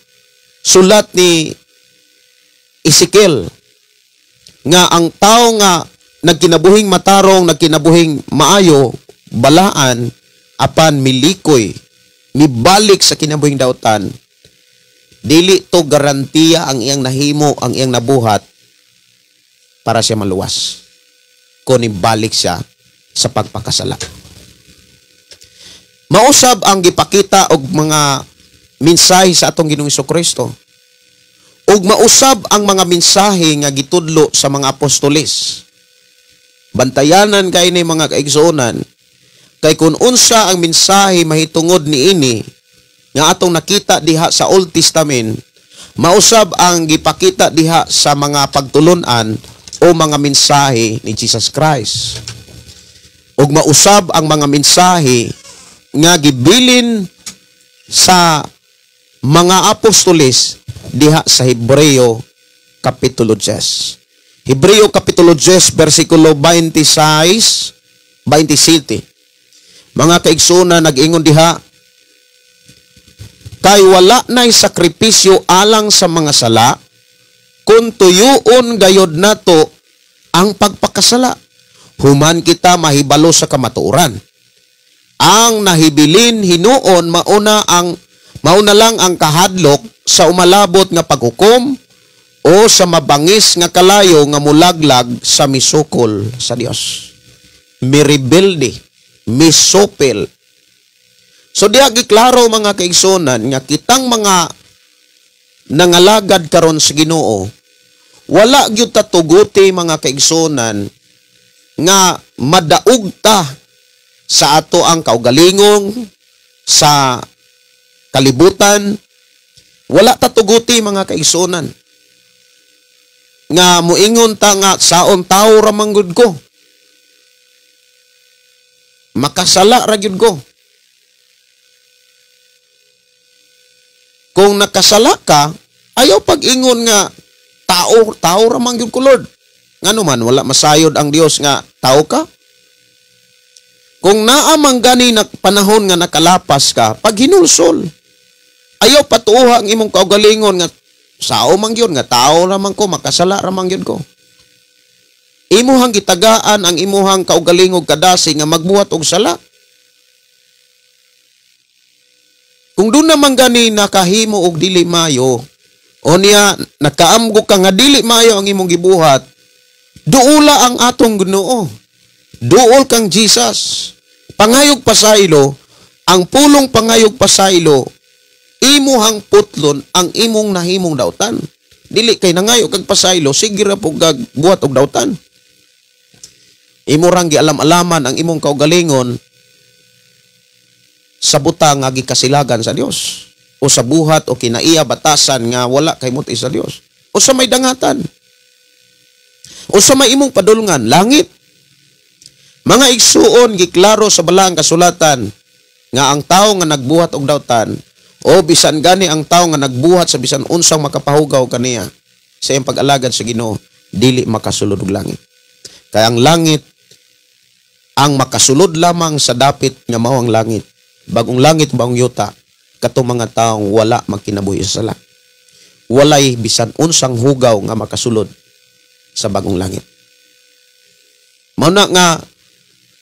sulat ni Ezekiel nga ang tao nga nagkinabuhing matarong, nagkinabuhing maayo, balaan, apan milikoy, mibalik sa kinabuhing dautan, dili to garantiya ang iyang nahimo, ang iyang nabuhat para siya maluwas. Kung ibalik siya sa pagpakasala. Mausab ang gipakita og mga mensahe sa atong Ginoong Hesukristo. Ug mausab ang mga mensahe nga gitudlo sa mga apostoles. Bantayanan kay ni, mga kaigsuonan, kay kun unsa ang mensahe mahitungod niini nga atong nakita diha sa Old Testament, mausab ang gipakita diha sa mga pagtulun-an o mga mensahe ni Jesus Christ. Ug mausab ang mga mensahe nga gibilin sa mga apostoles diha sa Hebreo Kapitulo 10. Hebreo Kapitulo 10, versikulo 26, 27. Mga kaigsuonan, nag-ingon diha, kay wala na'y sakripisyo alang sa mga sala, kung tuyuon gayod nato ang pagpakasala, human kita mahibalo sa kamatuoran. Ang nahibilin hinuon mauna lang ang kahadlok sa umalabot nga paghukom o sa mabangis nga kalayo nga mulaglag sa misukol sa Dios. Mirebelde, misupil. So diha giklaro mga kaigsunan nga kitang mga nangalagad karon sa Ginoo, wala gyud ta tuguti mga kaigsunan nga madaog ta sa ato ang kaugalingong sa kalibutan. Wala ta tuguti mga kaigsunan nga muingon ta nga saon tawo ra man gud ko, makasala ra gyud ko. Kung nakasala ka, ayaw pag-ingon nga tao ra man gyud ko, Lord. Ngano man wala masayod ang Dios nga tao ka? Kung naa man gani na panahon nga nakalapas ka, paghinulsol. Ayaw patuoha ang imong kaugalingon nga sao man gyud nga tao ra man ko, makasala ra man gyud ko. Imuhang gitagaan ang imuhang kaugalingog kadasi nga magbuhat og sala. Kung doon naman gani nakahimo og dili mayo, o niya nakaamgo ka nga dili mayo ang imong gibuhat, duula ang atong Ginoo. Duol kang Jesus. Pangayog pasaylo, ang pulong pangayog pasaylo, imuhang putlon ang imong nahimong dautan. Dili kay nangayo kag pasaylo, sige ra pug buhat og dautan. Imo rang gialam-alaman ang imong kaugalingon sa butang nga gikasilagan sa Dios, o sa buhat o kinaiya batasan nga wala kay muti sa Dios, o sa may dangatan, o sa may imong padulngan langit. Mga igsuon, giklaro sa balaang kasulatan nga ang tawo nga nagbuhat og dautan, o bisan gani ang tawo nga nagbuhat sa bisan unsang makapahugaw kaniya sa iyang pag-alagad sa Ginoo, dili makasulod og langit. Kay ang langit ang makasulod lamang sa dapit nga mao ang langit. Bagong langit, bagong yuta, katong mga taong wala magkinabuhi sa sala. Walay bisan unsang hugaw nga makasulod sa bagong langit. Mao na nga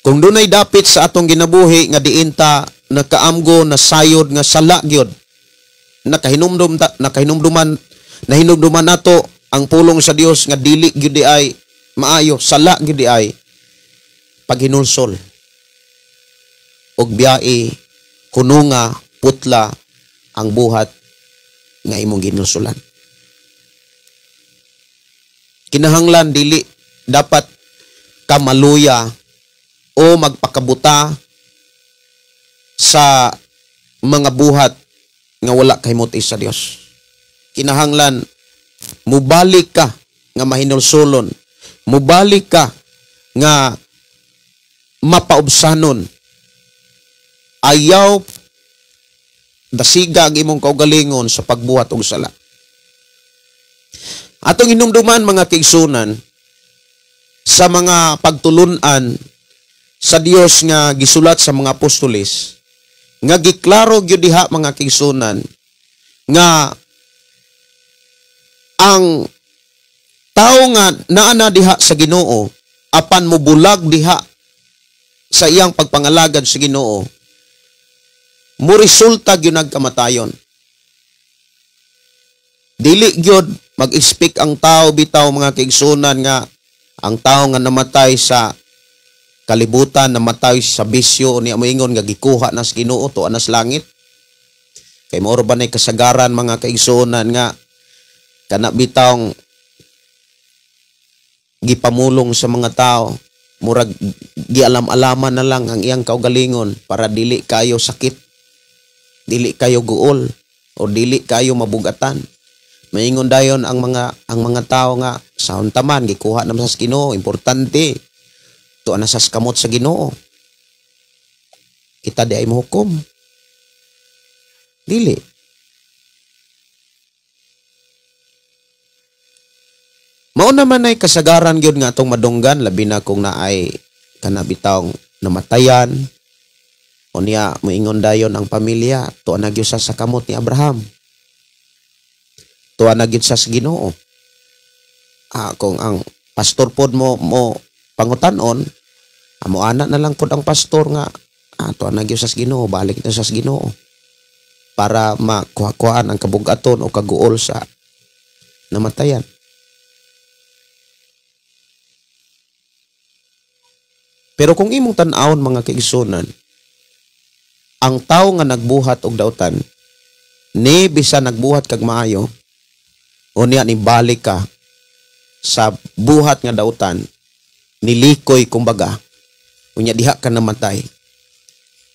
kung dunay dapit sa atong ginabuhi nga diinta nakaamgo na sayod nga sala gyud, nakahinumduman nato ang pulong sa Dios nga dili gyud di ay maayo, sala gyud di ay, paghinulsol og biyae hununga putla ang buhat nga imong ginulsulan. Kinahanglan dili dapat kamaluya o magpakabuta sa mga buhat nga wala kahimot sa Dios. Kinahanglan mubalik ka nga mahinulsulon, mubalik ka nga mapaubsanon. Ayaw dasiga ang imong kaugalingon sa pagbuhat og sala. Atong hinumduman mga kaigsunan sa mga pagtulun-an sa Dios nga gisulat sa mga apostoles, nga giklaro gyud diha mga kaigsunan nga ang tawo nga naa na diha sa Ginoo apan mobulag diha sa iyang pagpangalagad sa Ginoo, mo resulta gyud nagkamatayon. Dili gyud mag-expect ang tao bitaw mga kaigsunan nga ang tao nga namatay sa kalibutan, namatay sa bisyo, niya moingon nga gikuha na sa Ginoo tuwa na sa langit. Kay mao ra ba nay kasagaran mga kaigsunan nga kana bitawng gipamulong sa mga tao, murag gialam-alaman na lang ang iyang kaugalingon para dili kayo sakit, dili kayo guol, o dili kayo mabugatan. Maingon dayon ang mga tao nga sa untaman gikuha naman sa Ginoo, importante tuwa na sa kamot sa Ginoo. Kita di ay mohukom. Dili. Mao naman ay kasagaran gyud nga atong madunggan, labi na kung naay kanabitawng namatayan o niya moingon dayon ang pamilya, tuwa na gyud sa kamot ni Abraham, tuwa na gyud sa Ginoo. Kung ang pastor pod mo pangutan-on, amo ana na lang pod ang pastor nga tuwa na gyud sa Ginoo, balik na sa Ginoo para makuha-kuhaan ang kabugaton o kaguol sa namatayan. Pero kung imong tan-awon mga kaigsunan, Ang tawo nga nagbuhat og dautan, ni bisan nagbuhat kag maayo, unya ni balik ka sa buhat nga dautan, nilikoy kumbaga, unya diha ka namatay.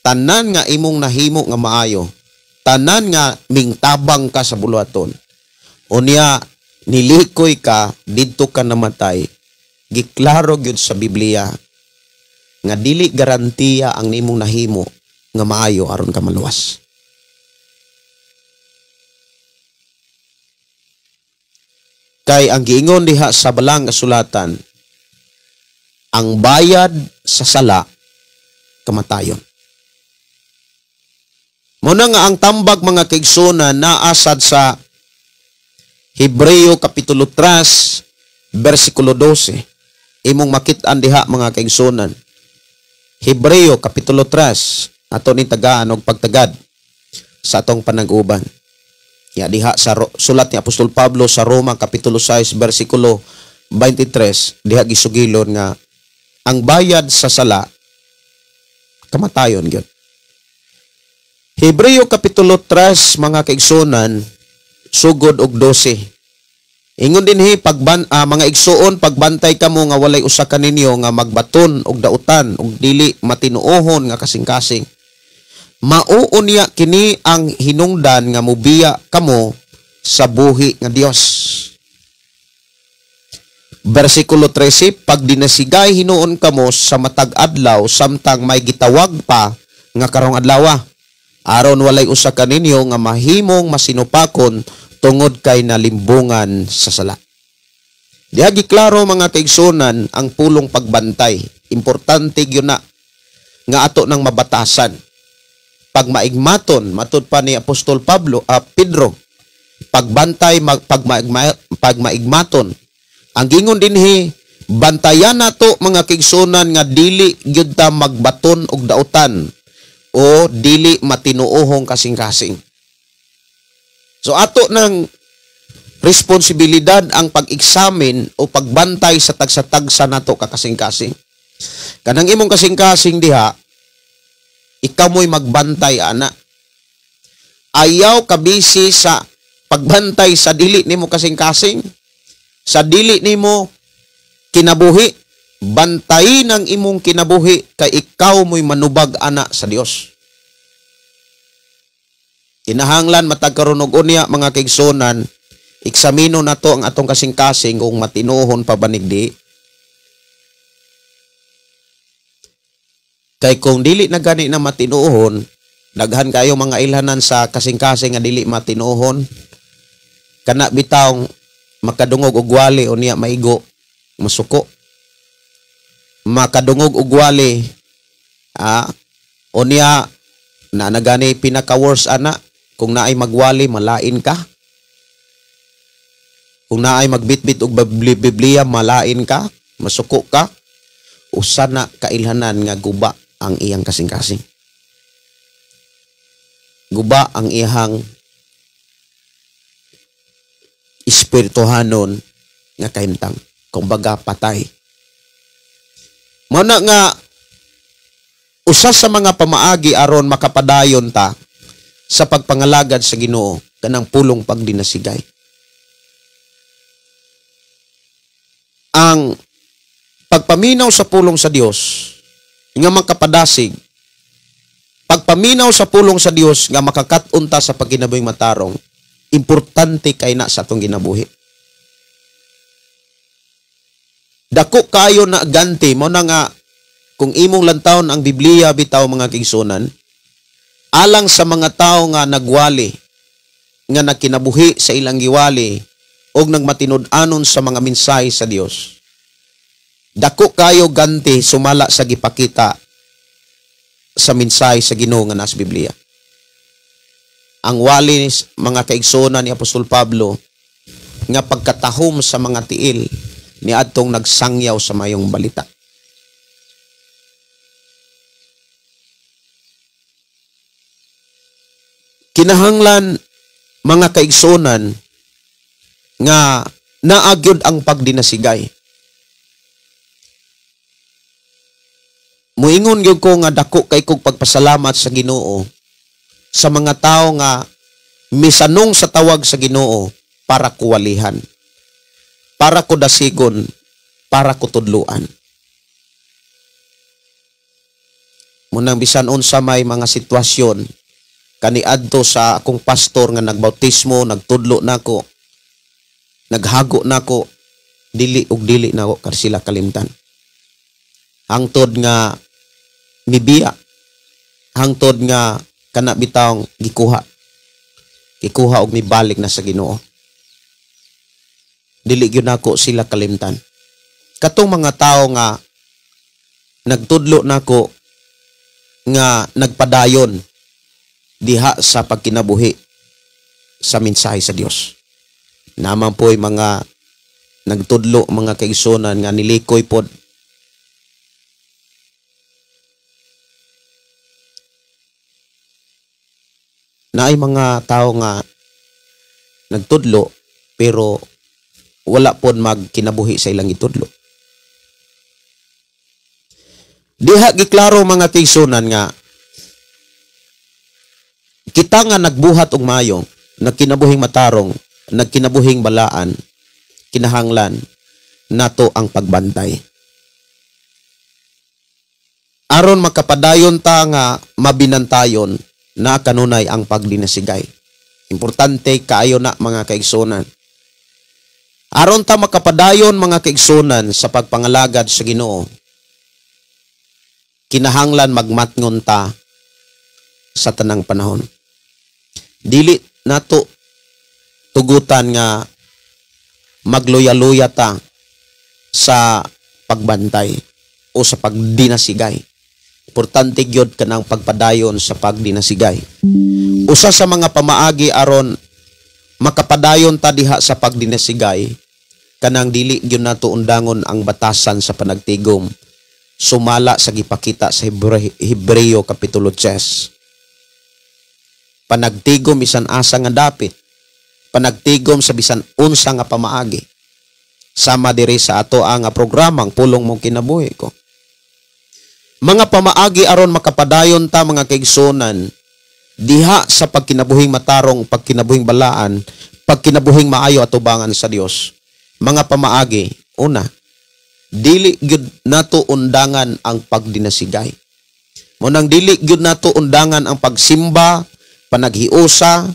Tanan nga imong nahimo nga maayo, tanan nga mingtabang ka sa buluhaton, unya nilikoy ka, didto ka namatay. Giklaro gyud sa Biblia nga dili garantiya ang nimong nahimo nga maayo aron ka maluwas. Kay ang giingon diha sa balang kasulatan, ang bayad sa sala kamatayon. Muna nga ang tambag mga kaigsoona naasad sa Hebreo Kapitulo 3, versikulo 12. Imong makit-an diha mga kaigsunan. Hebreo Kapitulo 3, ato ni tagaan og pagtagad sa atong panag-uban. Ya diha sa sulat ni Apostol Pablo sa Roma Kapitulo 6, versikulo 23, diha gisugilon nga ang bayad sa sala kamatayon gyud. Hebreo Kapitulo 3 mga kaigsunan, sugod og 12. Ingon dinhi mga igsuon, pagbantay kamo nga walay usa kaninyo nga magbaton og dautan og dili matinuohon nga kasing-kasing. Mauunya kini ang hinungdan nga mubiya kamo sa buhi nga Dios. Versikulo 13, pag dinasigay hinuon kamo sa matag adlaw samtang may gitawag pa nga karong adlawa, aron walay usa kaninyo nga mahimong masinupakon tungod kay nalimbungan sa sala. Diha giklaro mga kaigsunan ang pulong pagbantay. Importante gyud na nga ato nang mabatasan. Pag maigmaton, matud pa ni Apostol Pablo, Pedro, pagbantay pag maigmaton. Ang gingon dinhi, bantayan nato mga kaigsunan nga dili gyud ta magbaton og dautan o dili matinuohong kasing-kasing. So ato ng responsibilidad ang pag-examine o pagbantay sa tagsa-tagsa nato kakasing-kasing. Kanang imong kasing-kasing diha, ikaw mo'y magbantay ana. Ayaw kabisi sa pagbantay sa dili nimo kasing-kasing, sa dili nimo kinabuhi. Bantayin ang imong kinabuhi kay ikaw mo'y manubag ana sa Dios. Kinahanglan matag karon og unya mga kaigsunan, eksamino nato ang atong kasing-kasing kung matinuhon pa banigdi. Kay kung dili na gani na matinuhon, daghan kayo mga ilhanan sa kasing-kasing nga dili matinuhon. Kana bitawng makadungog og wali unya maigo, masuko. Makadungog og wali, unya na nagani pinaka worst ana. Kung naay magwali, malain ka. Kung naay magbitbit og Biblia, malain ka, masuko ka. Usa na kailhanan nga guba ang iyang kasing-kasing. Guba ang iyang espirituhanon nga kahimtang. Kumbaga patay. Mao na nga usa sa mga pamaagi aron makapadayon ta sa pagpangalagad sa Ginoo kanang pulong pagdinasigay. Ang pagpaminaw sa pulong sa Dios nga makapadasig, pagpaminaw sa pulong sa Dios nga makakat-on ta sa pagkinabuhing matarong, importante kay na sa atong ginabuhi. Dako kayo na ganti mo na nga kung imong lantawon ang Biblia bitaw mga kaigsunan, alang sa mga tao nga nagwali, nga nagkinabuhi sa ilang giwali og nagmatinud-anon sa mga mensahe sa Dios. Dako kayo ganti sumala sa gipakita sa mensahe sa Ginoo nga nasa Biblia. Ang wali mga kaigsunan ni Apostol Pablo nga pagkatahom sa mga tiil ni adtong nagsangyaw sa mayong balita. Kinahanglan mga kaigsunan nga naagyod ang pagdinasigay. Muingon gyud ko nga dako kay kog pagpasalamat sa Ginoo sa mga tao nga misanong sa tawag sa Ginoo para kuwalihan, para kudasigon, para kutudluan. Munang bisan unsa may mga sitwasyon kaniadto sa akong pastor nga nagbautismo, nagtudlo nako, naghago nako, dili ug dili nako kar sila kalimtan. Hangtod nga mibiya, hangtod nga kana bitawng gikuha og mibalik na sa Ginoo. Dili gyud nako sila kalimtan. Katong mga tawo nga nagtudlo nako nga nagpadayon diha sa pagkinabuhi sa mensahe sa Dios. Naman po'y mga nagtudlo, mga kaigsunan nga nilikoy pod. Naay mga tao nga nagtudlo pero wala pod magkinabuhi sa ilang itudlo. Diha giklaro mga kaigsunan nga kita nga nagbuhat og maayo, nagkinabuhing matarong, nagkinabuhing balaan, kinahanglan nato ang pagbantay. Aron makapadayon ta nga mabinantayon na kanunay ang pagdinasigay. Importante kaayo na mga kaigsunan. Aron ta makapadayon mga kaigsunan sa pagpangalagad sa Ginoo, kinahanglan magmatngon ta sa tanang panahon. Dili nato tugutan nga magluya-luya ta sa pagbantay o sa pagdinasigay. Importante gyud kanang pagpadayon sa pagdinasigay. Usa sa mga pamaagi aron makapadayon ta diha sa pagdinasigay, kanang dili gyud nato undangon ang batasan sa panagtigom sumala sa gipakita sa Hebreo Kapitulo 10. Panagtigom bisan asa nga dapit, panagtigom sa bisan unsa nga pamaagi. Sama diri sa ato ang programang Pulong Mong Kinabuhi Ko. Mga pamaagi aron makapadayon ta mga kaigsunan diha sa pagkinabuhing matarong, pagkinabuhing balaan, pagkinabuhing maayo atubangan sa Dios. Mga pamaagi, una, dili gyud nato undangan ang pagdinasigay. Munang dili gyud nato undangan ang pagsimba, panaghiusa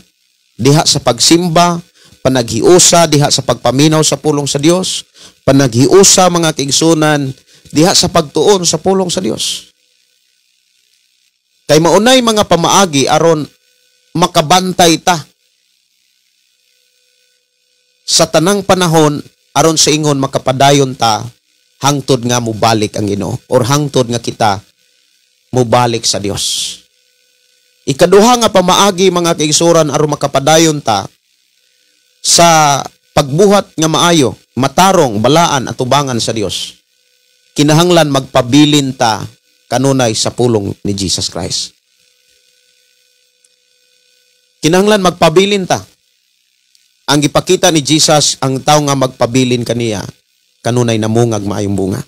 diha sa pagsimba, panaghiusa diha sa pagpaminaw sa pulong sa Dios, panaghiusa mga kaigsunan diha sa pagtuon sa pulong sa Dios. Kay maunay mga pamaagi aron makabantay ta sa tanang panahon aron sa ingon makapadayon ta hangtod nga mobalik ang Ginoo or hangtod nga kita mobalik sa Dios. Ikaduha nga pamaagi mga kaigsuran aron makapadayon ta sa pagbuhat nga maayo, matarong, balaan at tubangan sa Dios. Kinahanglan magpabilin ta kanunay sa pulong ni Jesus Christ. Kinahanglan magpabilin ta. Ang gipakita ni Jesus, ang tao nga magpabilin kaniya, kanunay namungag maayong bunga.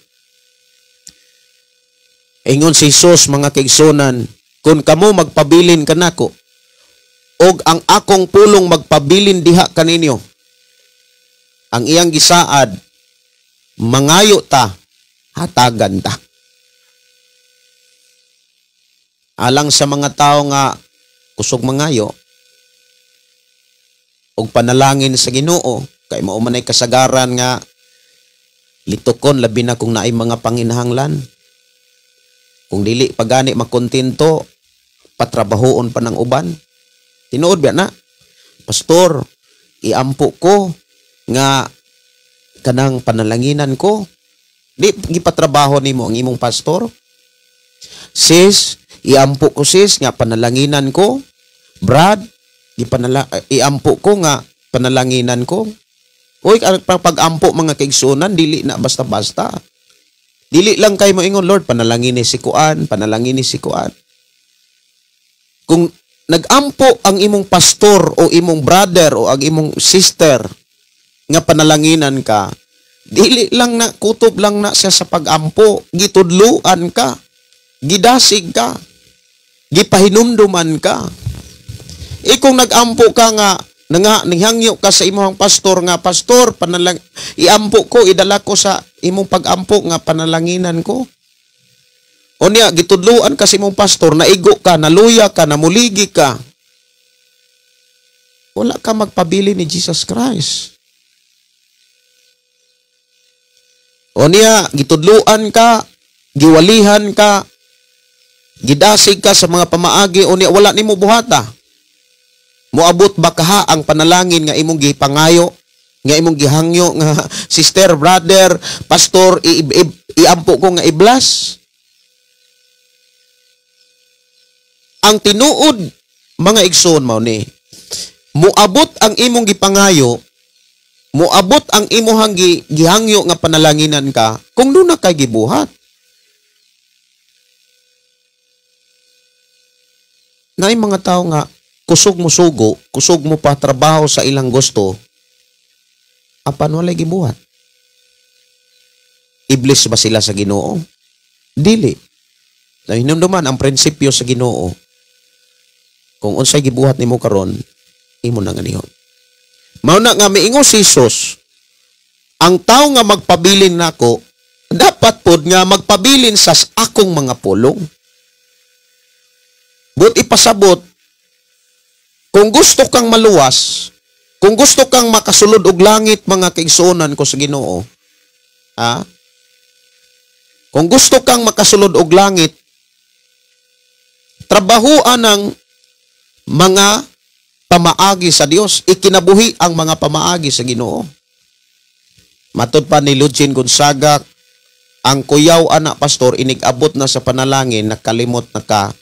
Ingon si Jesus mga kaigsunan, kung kamo magpabilin kanako, og ang akong pulong magpabilin diha kaninyo, ang iyang gisaad, mangayo ta, hatagan ta. Alang sa mga tao nga kusog mangayo og panalangin sa Ginoo, kay mao man ay kasagaran nga litukon labi na kung naay mga panginahanglan. Kung dili pagani makontento, patrabahoon pa ng uban. Tinuod ba na? Pastor, iampo ko nga kanang panalanginan ko. Di gipatrabaho nimo ang imong pastor. Sis, iampo ko sis nga panalanginan ko. Brad, iampo ko nga panalanginan ko. Uy, pag-ampo mga kaigsunan, dili na basta-basta. Dili lang kay mo ingon, Lord, panalangini si kuan, panalangini si kuan. Kung nag-ampo ang imong pastor o imong brother o ang imong sister nga panalanginan ka, dili lang na, kutob lang na siya sa pag-ampo, gitudluan ka, gidasig ka, gipahinumduman ka. E kung nagampo ka nga nihangyo ka sa imong pastor nga, pastor, iampo ko, idala ko sa imong pagampo nga panalanginan ko. O niya, gitudluan ka sa imong pastor, naigo ka, naluya ka, namuligi ka. Wala ka magpabili ni Jesus Christ. O niya, gitudluan ka, giwalihan ka, gidasig ka sa mga pamaagi, o niya, wala nimo buhata. Moabot ba kaha ang panalangin nga imong gipangayo, nga imong gihangyo nga sister, brother, pastor, iampo ko nga iblas? Ang tinuod mga igsoon mao ni, moabot ang imong gipangayo, moabot ang imuhang gihangyo nga panalanginan ka kung duna kay gibuhat. Naay mga tao nga kusog mo sugo, kusog mo pa trabaho sa ilang gusto, apan walay gibuhat. Iblis ba sila sa Ginoo? Dili. Nahinumduman ang prinsipyo sa Ginoo. Kung unsay gibuhat nimo karon, imo na nganihon. Mao na nga miingon si Jesus, ang tawo nga magpabilin nako, dapat pod nga magpabilin sa akong mga pulong. But ipasabot, kung gusto kang maluwas, kung gusto kang makasulod og langit mga kaigsuonan ko sa Ginoo, ha? Kung gusto kang makasulod og langit, trabahuan ang mga pamaagi sa Dios, ikinabuhi ang mga pamaagi sa Ginoo. Matod pa ni Lucien Gonzaga, ang kuyaw anak pastor inig-abot na sa panalangin, nakalimot na ka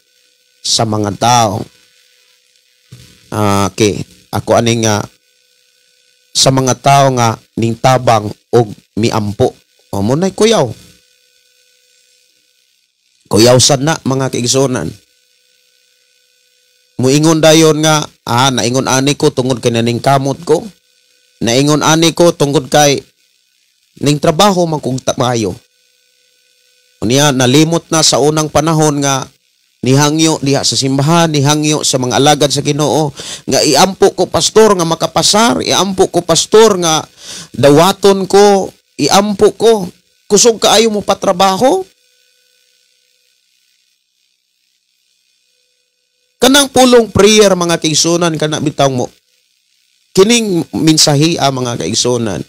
sa mga tao. Okay, ako ani nga sa mga tao nga ning tabang og miampo. O munay kuyaw. Kuyaw sad na mga kaigsuonan. Muingon dayon nga, naingon ani ko tungod kay naning kamot ko. Naingon ani ko tungod kay ning trabaho man kog maayo. Unya nalimot na sa unang panahon nga nihangyo diha sa simbahan, nihangyo sa mga alagad sa Ginoo nga iampo ko pastor nga makapasar, iampo ko pastor nga dawaton ko, iampo ko. Kusog kaayo mo patrabaho. Kanang pulong prayer mga kaigsunan, kana bitaw mo. Kining mensahi mga kaigsunan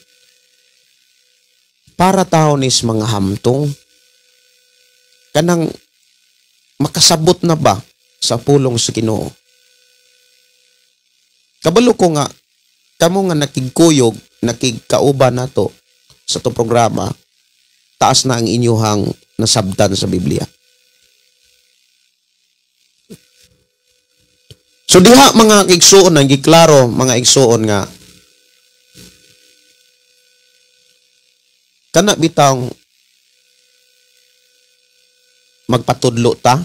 para taon is mga hamtong. Kanang makasabot na ba sa pulong sa Ginoo? Kabalo ko nga kamo nga nakigkuyog, nakigkauban nato sa itong programa, taas na ang inyuhang nasabtan sa Biblia. So diha mga igsuon ang giklaro mga igsuon nga kana bitang magpatudlo ta,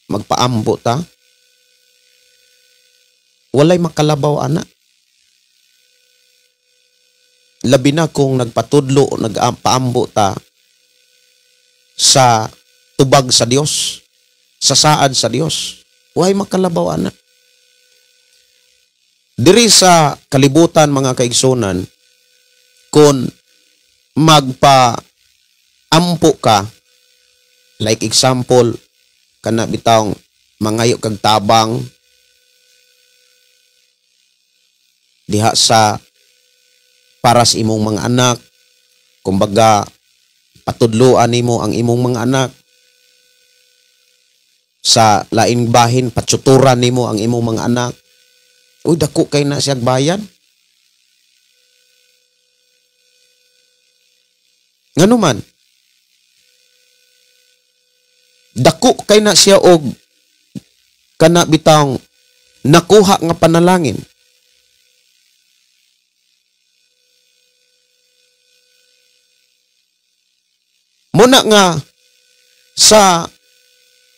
magpaambo ta, walay makalabaw ana. Labi na kung nagpatudlo o nagpaambo ta sa tubag sa Dios, sa saad sa Dios, walay makalabaw ana. Diri sa kalibutan mga kaigsunan, kung magpaampo ka, like example, kana bitawng mangayo kag tabang diha sa para sa imong mga anak, kumbaga patudloan nimo ang imong mga anak, sa laing bahin patsuturan nimo ang imong mga anak. Uy, dako kay na siyag bayan. Ngano man? Dako kay na siya og kana bitang nakuha nga panalangin. Muna nga sa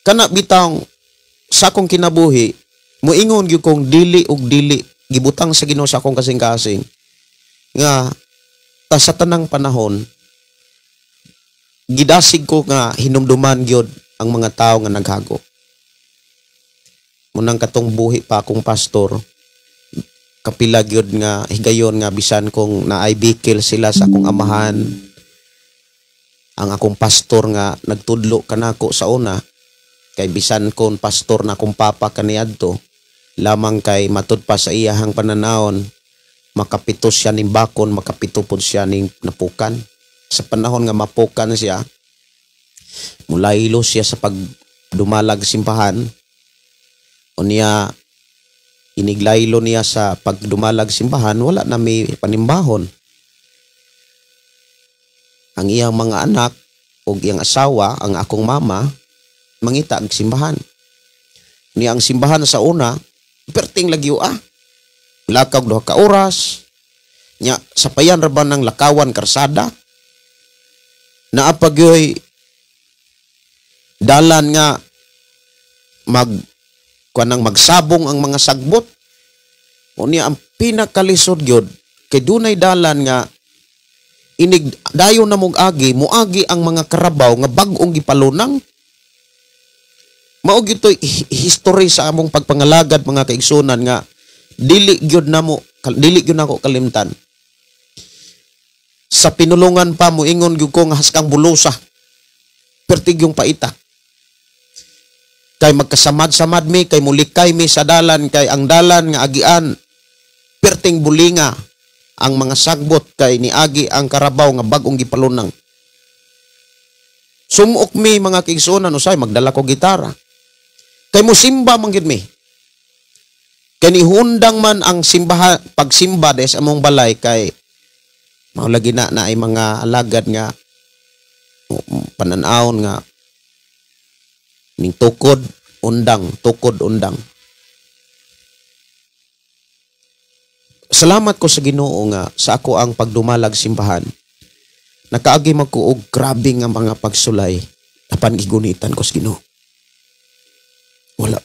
kana bitang sa akong kinabuhi, muingon gyud kong dili og dili gibutang sa Ginoo sa akong kasing-kasing nga ta sa tanang panahon gidasig ko nga hinumduman gyud ang mga tao nga naghago. Munang katong buhi pa akong pastor, kapila gyud nga higayon nga bisan kung naay bikil sila sa akong amahan, ang akong pastor nga nagtudlo kanako sa una, kay bisan kon pastor na akong papa kaniadto, lamang kay matud pa sa iyahang pananawon, makapito siya ning bakon, makapito pod siya ning napukan. Sa panahon nga mapukan siya, mulaylo siya sa pagdumalag simbahan. Unya iniglaylo niya sa pagdumalag simbahan, wala na may panimbahon. Ang iyang mga anak o iyang asawa, ang akong mama, mangita ang simbahan. Niya ang simbahan sa una, perting lagyo ah. Lakaw 2 ka oras. Nya sapayan ra ba ng lakawan karsada? Naapagyoy dalan nga mag kuanang magsabong ang mga sagbot. Unya ang pinakalisod gyud kay dunay dalan nga inig dayon na mog agi, muagi ang mga karabaw nga bag-ong gipalunang. Mao gyud toy history sa among pagpangalagad mga kaigsunan nga dili gyud namo, dili gyud nako kalimtan. Sa pinulungan pa moingon gyud ko nga haskang bulusa. Pertig yung paita. Kay magkasamad-samad mi, kay mulikay mi sa dalan, kay ang dalan nga agian perting bulinga ang mga sagbot kay niagi ang karabaw nga bag-ong gipalunang. Sumok mi mga kaigsuonan, usay magdala ko gitara. Kay musimba man gyud mi. Kay nihundang man ang simbahan, pagsimba des among balay kay mao lagi na na ay mga alagad nga pananawon nga ning tukod undang, tukod undang. Salamat ko sa Ginoo nga sa ako ang pagdumalag simbahan. Nakaagi man ko og grabe nga mga pagsulay apan gigunitan ko sa Ginoo. Wala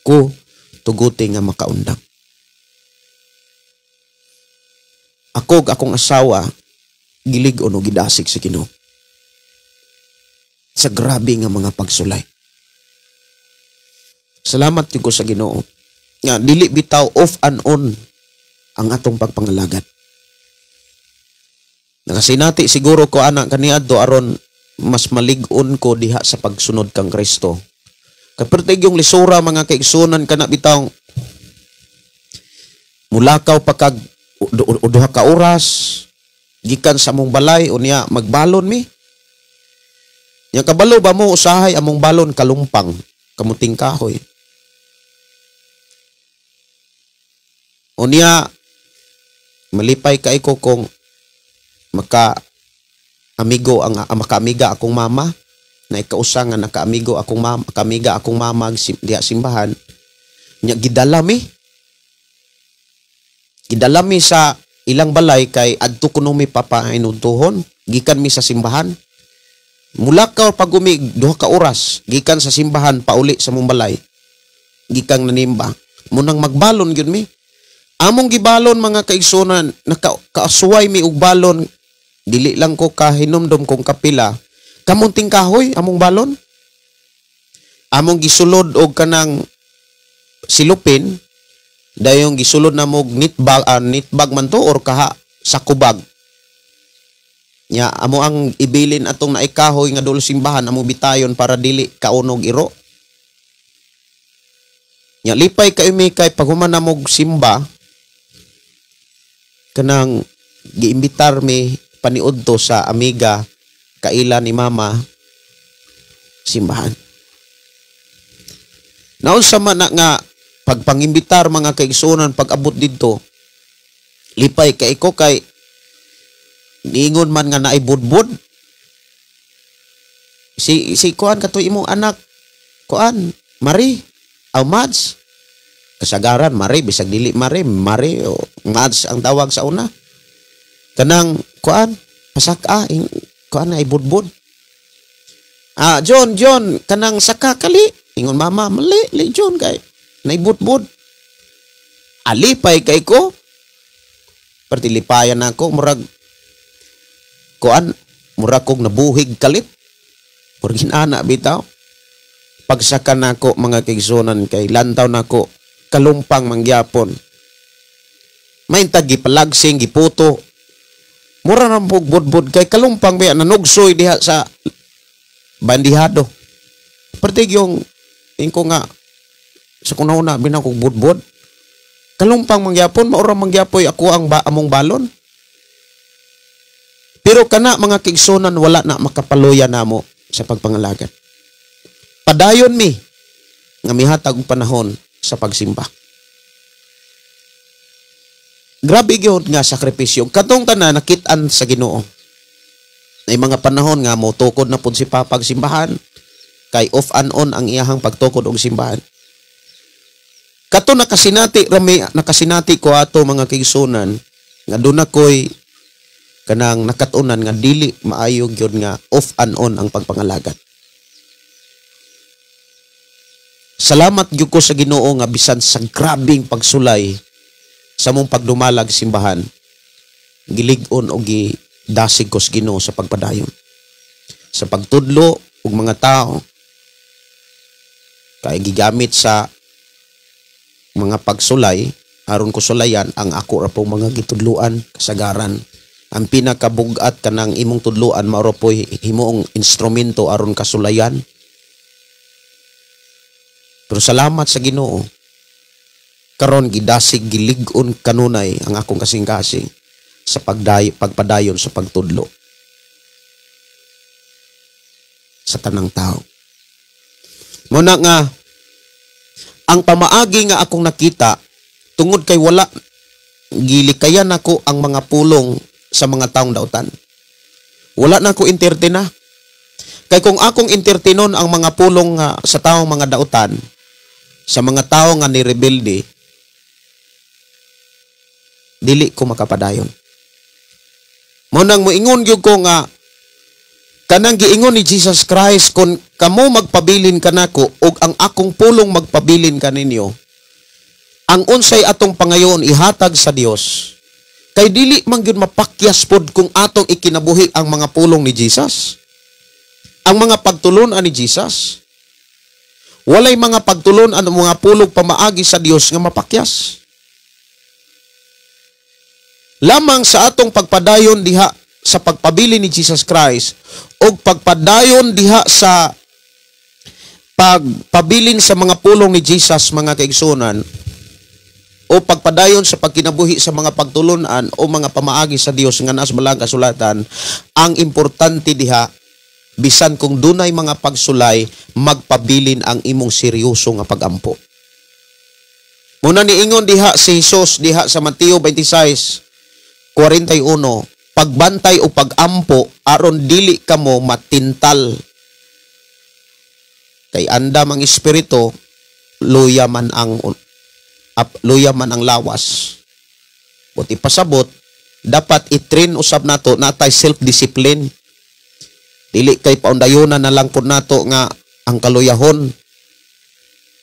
ko tuguti nga makaundang. Ako ug akong asawa gilig-on og gidasig sa Ginoo sa grabe nga mga pagsulay. Salamat gyud ko sa Ginoo nga dili bitaw off and on ang atong pagpangalagad. Nakasinati siguro ko anak kaniadto aron mas malig-on ko diha sa pagsunod kang Kristo. Kapertig yung lisura mga kaigsunan kana bitaw mulakaw pa kag duha ka oras gikan sa among balay unya magbalon mi. Nya kabalo ba mo usahay among balon kalumpang kamuting kahoy. Unya malipay kay ko kung maka amigo ang makaamiga akong mama na ikausa nga nakaamigo akong mama, kamiga akong mama diha simbahan. Nya gidala mi sa ilang balay kay adto kuno mi papainuntuhon gikan mi sa simbahan. Mulakaw pag umi 2 ka oras gikan sa simbahan pauli sa mong balay gikan nanimba. Munang magbalon gyud mi. Among gibalon mga kaigsunan, nakaasuway mi og balon. Dili lang ko kahinumdom kung kapila. Kamunting kahoy among balon. Among gisulod og kanang silupin, dayong gisulod na mog nitbag, nitbag man to or kaha sakubag. Nya amo ang ibilin atong naikahoy nga dulo simbahan amo bitayon para dili kaunog iro. Nya lipay kay mi kay paghuman na mog simba kanang giimbitar mi paniudto sa amiga kaila ni mama simbahan. Naunsa man na nga pagpangimbitar mga kaigsuonan pag-abot didto, lipay kay ko kay niingon man nga naay budbud. Si kuan katoy imong anak kuan Mari aw Mads. Kasagaran Mari bisag dili Mari, Mari o Mads ang tawag sa una. Kanang kuan pasaka kuan ay budbud. Ah, John kanang saka kali ingon mama mali li John kay naibudbud. Alipay kay ko. Pertilipayan ako murag kuan murag kog nabuhig kalit. Murag hinana bitaw. Pagsaka nako mga kaigsuonan kay lantaw nako kalumpang mangyapon. Maintag gipalagsing giputo. Mura ra pug budbud kay kalumpang biya nanugsoy diha sa bandihado. Pertig yung ingko nga sa kunahuna binaw kog budbud. Kalumpang mangyapon, maura mangyapoy ako ang among balon. Pero kana mga kaigsuonan wala na makapaluya namo sa pagpangalagad. Padayon mi nga mihatag og panahon sa pagsimba. Grabe gyud nga sakripisyo. Katong tanan nakit-an sa Ginoo. Nay mga panahon nga motukod na pud si Papa simbahan kay off and on ang iyahang pagtukod og simbahan. Kato nakasinati rami nakasinati ko ato mga kaigsuonan nga duna koy kanang nakat-unan nga dili maayo gyud nga off and on ang pagpangalagad. Salamat gyud ko sa Ginoo nga bisan sa grabing pagsulay sa mong pagdumalag simbahan, gilig-on o gidasig ko sa Ginoo sa pagpadayon. Sa pagtudlo og mga tao kay gigamit sa mga pagsulay aron ko sulayan ang ako ra pong mga gitudluan kasagaran. Ang pinakabugat kanang imong tudluan mao ra poy himuong instrumento aron kasulayan. Pero salamat sa Ginoo karon gidasig gilig-on kanunay ang akong kasing-kasing sa pagpadayon sa pagtudlo sa tanang tao. Muna nga ang pamaagi nga akong nakita tungod kay wala gilikayan nako ang mga pulong sa mga taong dautan. Wala na ko entertain na. Kay kung akong entertainon ang mga pulong nga sa taong mga dautan, sa mga tao nga nirebelde, dili ko makapadayon. Mao nang moingon gyud ko nga kanang giingon ni Jesus Christ, kung kamo magpabilin kanako ug ang akong pulong magpabilin kaninyo, ang unsay atong pangayoon ihatag sa Dios. Kay dili man gyud mapakyas pod kung atong ikinabuhi ang mga pulong ni Jesus, ang mga pagtulon-an ni Jesus. Walay mga pagtulon-an o mga pulong pamaagi sa Dios nga mapakyas. Lamang sa atong pagpadayon diha sa pagpabili ni Jesus Christ o pagpadayon diha sa pagpabilin sa mga pulong ni Jesus mga kaigsunan, o pagpadayon sa pagkinabuhi sa mga pagtulunan o mga pamaagi sa Dios nga naas balang kasulatan, ang importante diha bisan kung dunay mga pagsulay, magpabilin ang imong seryoso nga pagampo. Muna niingon diha si Jesus diha sa Mateo 26:41, pagbantay o pagampo aron dili kamo matintal. Kay andam ang espiritu, luya man ang lawas. Buti pasabot, dapat i-train usab nato natay self-discipline. Dili kay paundayonan na lang pud nato nga ang kaluyahon.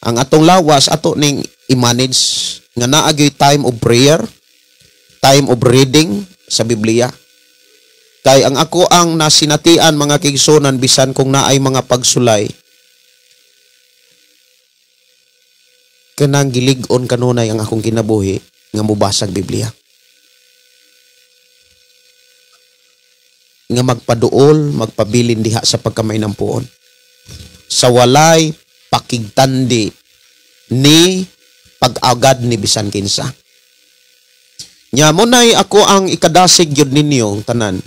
Ang atong lawas ato ning i-manage nga naa gyud time of prayer, time of reading sa Biblia. Kay ang ako ang nasinatian mga kaigsunan bisan kung naay mga pagsulay, kanang gilig-on kanunay ang akong kinabuhi nga mobasag Biblia, nga magpaduol, magpabilin diha sa pagkamainampuon sa walay pakigtandi ni pag-agad ni bisan kinsa. Nya munay ako ang ikadasig gyud ninyo tanan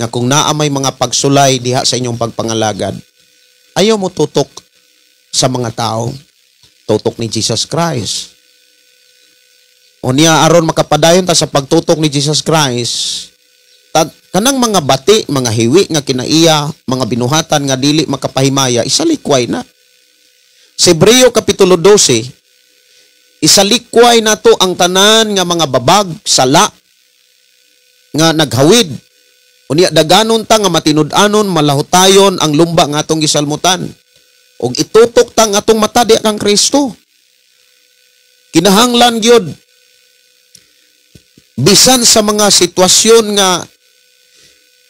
nga kung naa may mga pagsulay diha sa inyong pagpangalagad, ayaw mo tutok sa mga tao, tutok ni Jesus Christ. O niya aron makapadayon ta sa pagtutok ni Jesus Christ, kanang mga bati, mga hiwi nga kinaiya, mga binuhatan nga dili makapahimaya, isalikway na. Sa Hebreo Kapitulo 12, isalikway na to ang tanan nga mga babag, sala, nga naghawid. Unya daganon ta nga matinud-anon, malahutayon ang lumba nga atong gisalmutan. Og itutok ta ang atong mata diha kang Kristo. Kinahanglan gyud bisan sa mga sitwasyon nga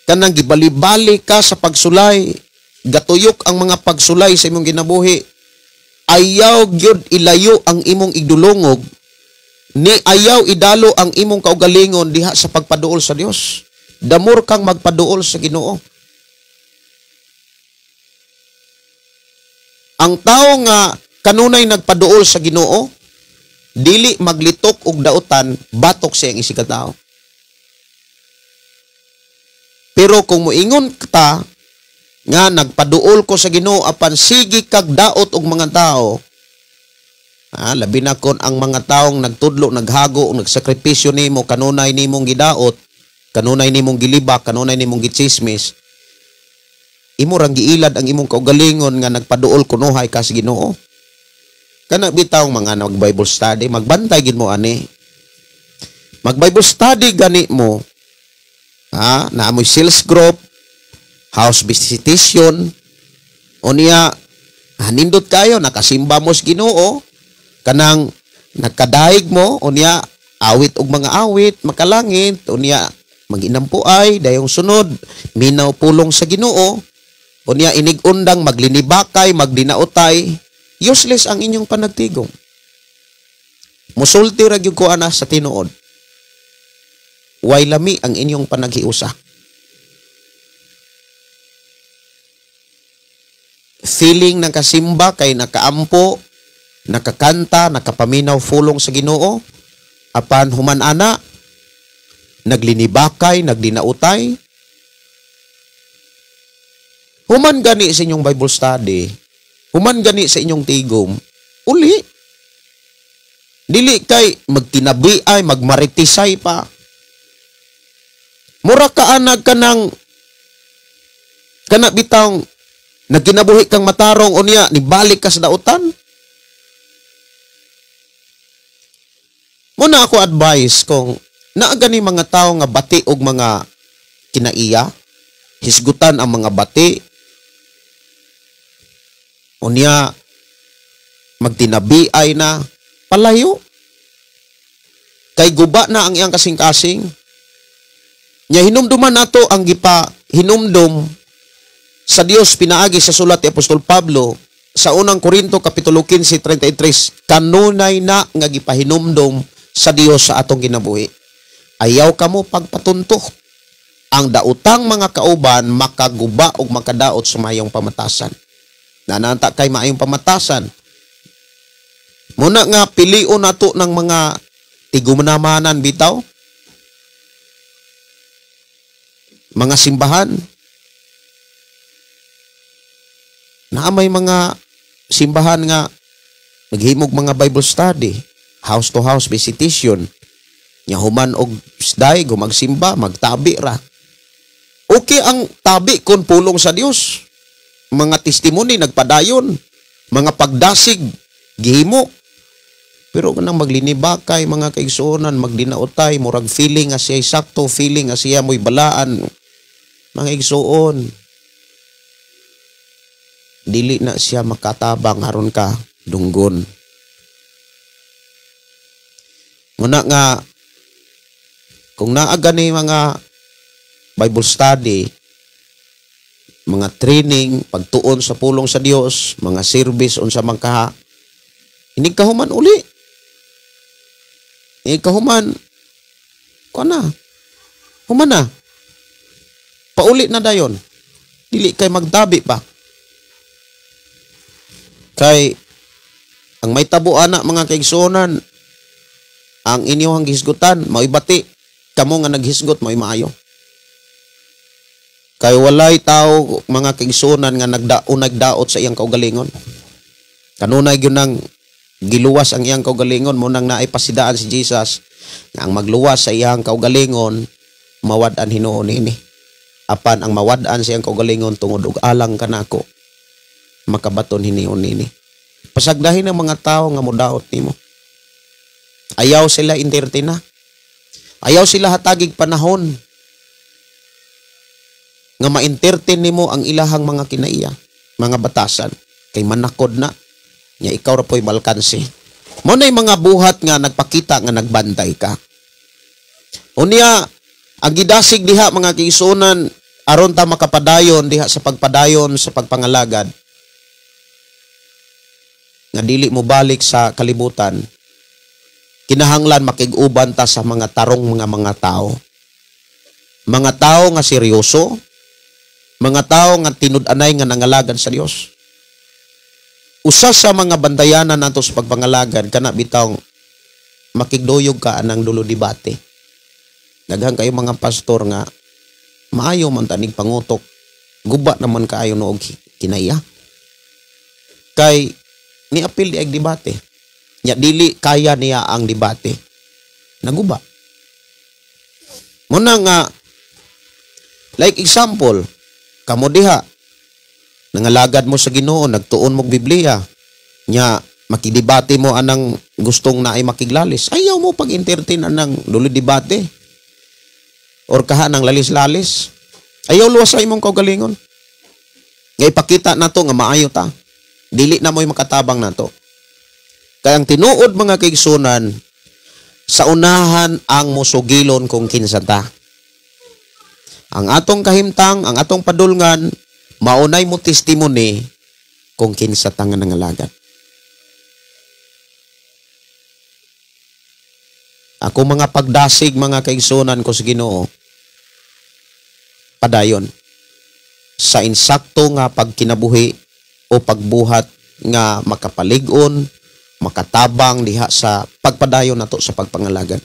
kanang gibalibali ka sa pagsulay, gatuyok ang mga pagsulay sa imong ginabuhi, Ayaw gyud ilayo ang imong igdulongog, ni ayaw idalo ang imong kaugalingon diha sa pagpaduol sa Dios. Damor kang magpaduol sa Ginoo. Ang tao nga kanunay nagpaduol sa Ginoo, dili maglitok og dautan, batok siyang isig ka tao. Pero kung moingon ta nga nagpaduol ko sa Ginoo apan sige kag daot og mga tao, labi na kon ang mga taong nagtudlo, naghago, nagsakripisyo nimo, kanunay nimong gidaot, kanunay nimong gilibak, kanunay nimong gitsismis, imo rang giilad ang imong kaugalingon nga nagpaduol kunuhay ka sa Ginoo. Kana bitaw mga nag Bible study, magbantay gid mo ani. Mag Bible study gani mo. Ha, naamoy sales group, house visitation, unya hanindot kayo, nakasimba mo sa Ginoo, kanang nagkadaig mo, unya awit og mga awit, makalangit, unya maginampuay, dayong sunod, minaw pulong sa Ginoo, unya inig-undang, maglinibakay, magdinautay, useless ang inyong panagtigong. Musulti ra gyud ko ana sa tinuod. Way lami ang inyong panaghiusa. Feeling ng kasimba kay nakaampo, nakakanta, nakapaminaw fulong sa Ginoo, apan human ana, naglinibakay, nagdinautay. Human gani sa inyong Bible study, human gani sa inyong tigom, uli. Dili kay magtinabi ay, magmaritisay pa. Mura ka anag ka ng kana bitang nagkinabuhi kang matarong unya nibalik ka sa dautan. Muna ako advice kung naa gani mga tao nga bati og mga kinaiya, hisgutan ang mga bati, unya magtinabi ay na palayo. Kay guba na ang iyang kasing-kasing. Nya hinumduman nato ang gipa hinumdum sa Dios pinaagi sa sulat ni Apostol Pablo sa unang Korinto kapitulo 15:33, kanunay na nga gipahinumdum sa Dios sa atong kinabuhi. Ayaw kamo pagpatunto. Ang dautang mga kauban makaguba og makadaot sa mayong pamatasan. Nananta kay maayong pamatasan. Muna nga pilion nato ng mga tigumnamanan bitaw, mga simbahan. Naa may mga simbahan nga naghimog mga Bible study, house to house visitation. Nya human og sday, gumagsimba, magtabi ra. Okay ang tabi kon pulong sa Dios. Mga testimony nagpadayon, mga pagdasig gihimo. Pero kanang maglinibakay mga kaigsuonan, magdinautay, murag feeling nga siya sakto, feeling nga siya mo'y balaan. Mga igsuon, dili na siya makatabang aron ka dunggon. Muna nga kung naa gani mga Bible study, mga training, pagtuon sa pulong sa Dios, mga service unsa man kaha, inig kahuman uli. Inig kahuman, kuan na. Human na. Pauli na dayon. Dili kay magtabi pa. Kay ang may tabo ana mga kaigsuonan, ang inyong hisgutan mao'y bati, kamo nga naghisgot mao'y maayo. Kay walay tao mga kaigsuonan nga nagdaot sa iyang kaugalingon. Kanunay gyud nang giluwas ang iyang kaugalingon, mo nang naay pasidaan si Jesus nga ang magluwas sa iyang kaugalingon mawad-an hinuon niini. Apan ang mawad-an sa iyang kaugalingon tungod og alang kanako makabaton hinuon niini. Pasagdahin ang mga tao nga modaot nimo. Ayaw sila entertain na. Ayaw sila hatagig panahon nga ma-entertain nimo ang ilahang mga kinaiya, mga batasan, kay manakod na nya ikaw ra po'y malkansi. Mo nay mga buhat nga nagpakita nga nagbantay ka. Unya ang gidasig diha mga kaigsuonan aron ta makapadayon diha sa pagpadayon sa pagpangalagad. nga dili mo balik sa kalibutan, kinahanglan makig-uban ta sa mga tarong mga tao. Mga tao nga seryoso, mga tao nga tinud-anay nga nangalagad sa Dios. Usa sa mga bantayanan nato sa pagpangalagad kana bitaw makigduyog ka anang dulo debate. Daghan kayo mga pastor nga maayo man tanig pangutok, guba naman kaayo noog kinaya. Kay niapil di ag debate. Nya dili kaya niya ang debate. Naguba. Muna nga like example, kamo diha nangalagad mo sa Ginoo, nagtuon mo og Biblia. Nya makidebate mo anang gustong naay makiglalis. Ayaw mo pag-entertain anang dulo debate. Or kaha nang lalis-lalis. Ayaw luwas sa imong kaugalingon. Nga ipakita nato nga maayo ta. Dili na mo'y makatabang nato. Kaya ang tinuod mga kaigsunan, sa unahan ang musugilon kung kinsa ta. Ang atong kahimtang, ang atong padulngan, maunay mo testimony kung kinsa ta nga nangalagad. Ako mga pagdasig mga kaigsunan ko sa Ginoo, padayon sa insakto nga pagkinabuhi o pagbuhat nga makapalig-on, makatabang diha sa pagpadayon nato sa pagpangalagad.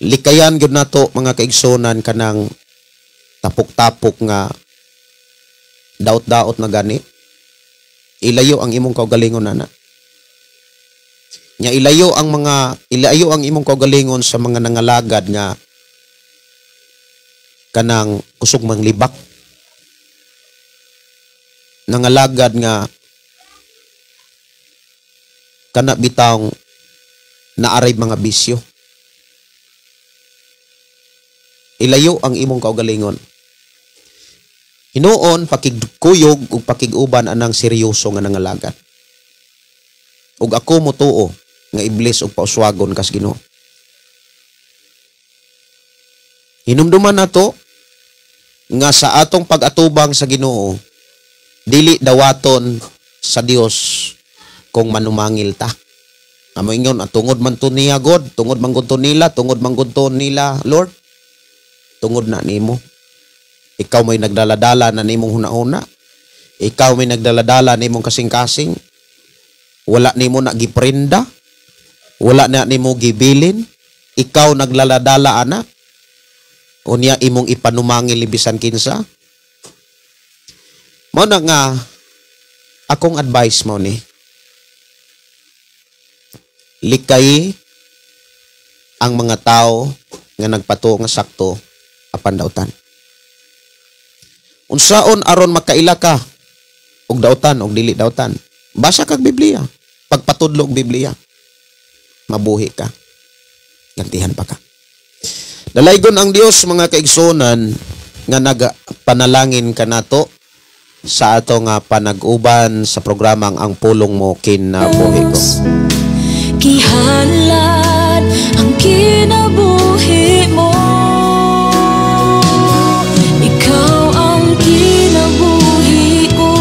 Likayan gyud nato mga kaigsunan kanang tapok-tapok nga daot-daot na gani. Ilayo ang imong kaugalingon ana. Nya ilayo ang imong kaugalingon sa mga nangalagad nga kanang kusog manglibak, nangalagad nga kana bitawng naaray mga bisyo. Ilayo ang imong kaugalingon. Hinuon pakigkuyog ug pakig-uban anang seryoso nga nangalagad. Ug ako motuo nga iblis ug pauswagon kas Ginoo. Hinumduman nato nga sa atong pag-atubang sa Ginoo, dili dawaton sa Dios kung manumangil ta. Amo ingon, tungod man to niya God, tungod man gud to nila, tungod man gud to nila Lord. Tungod na nimo. Ikaw may nagdaladala na nimong hunahuna. Ikaw may nagdaladala nimong kasing-kasing. Wala nimo na giprenda. Wala na nimo gibilin. Ikaw naglaladala ana. Unya imong ipanumangil bisan kinsa. Mao na nga akong advice mo ni, likay ang mga tao nga nagpatuo nga sakto apan dautan. Unsaon aron makaila ka og dautan og dili dautan? Basa kag Biblia, pagpatudlo og Biblia, mabuhi ka, gantihan pa ka. Dalaygon ang Dios mga kaigsunan nga nagapanalangin kanato sa ato nga panag-uban sa programang Ang Pulong Mo Kinabuhi Ko. Gihalad ang kinabuhi mo, ikaw ang kinabuhi ko,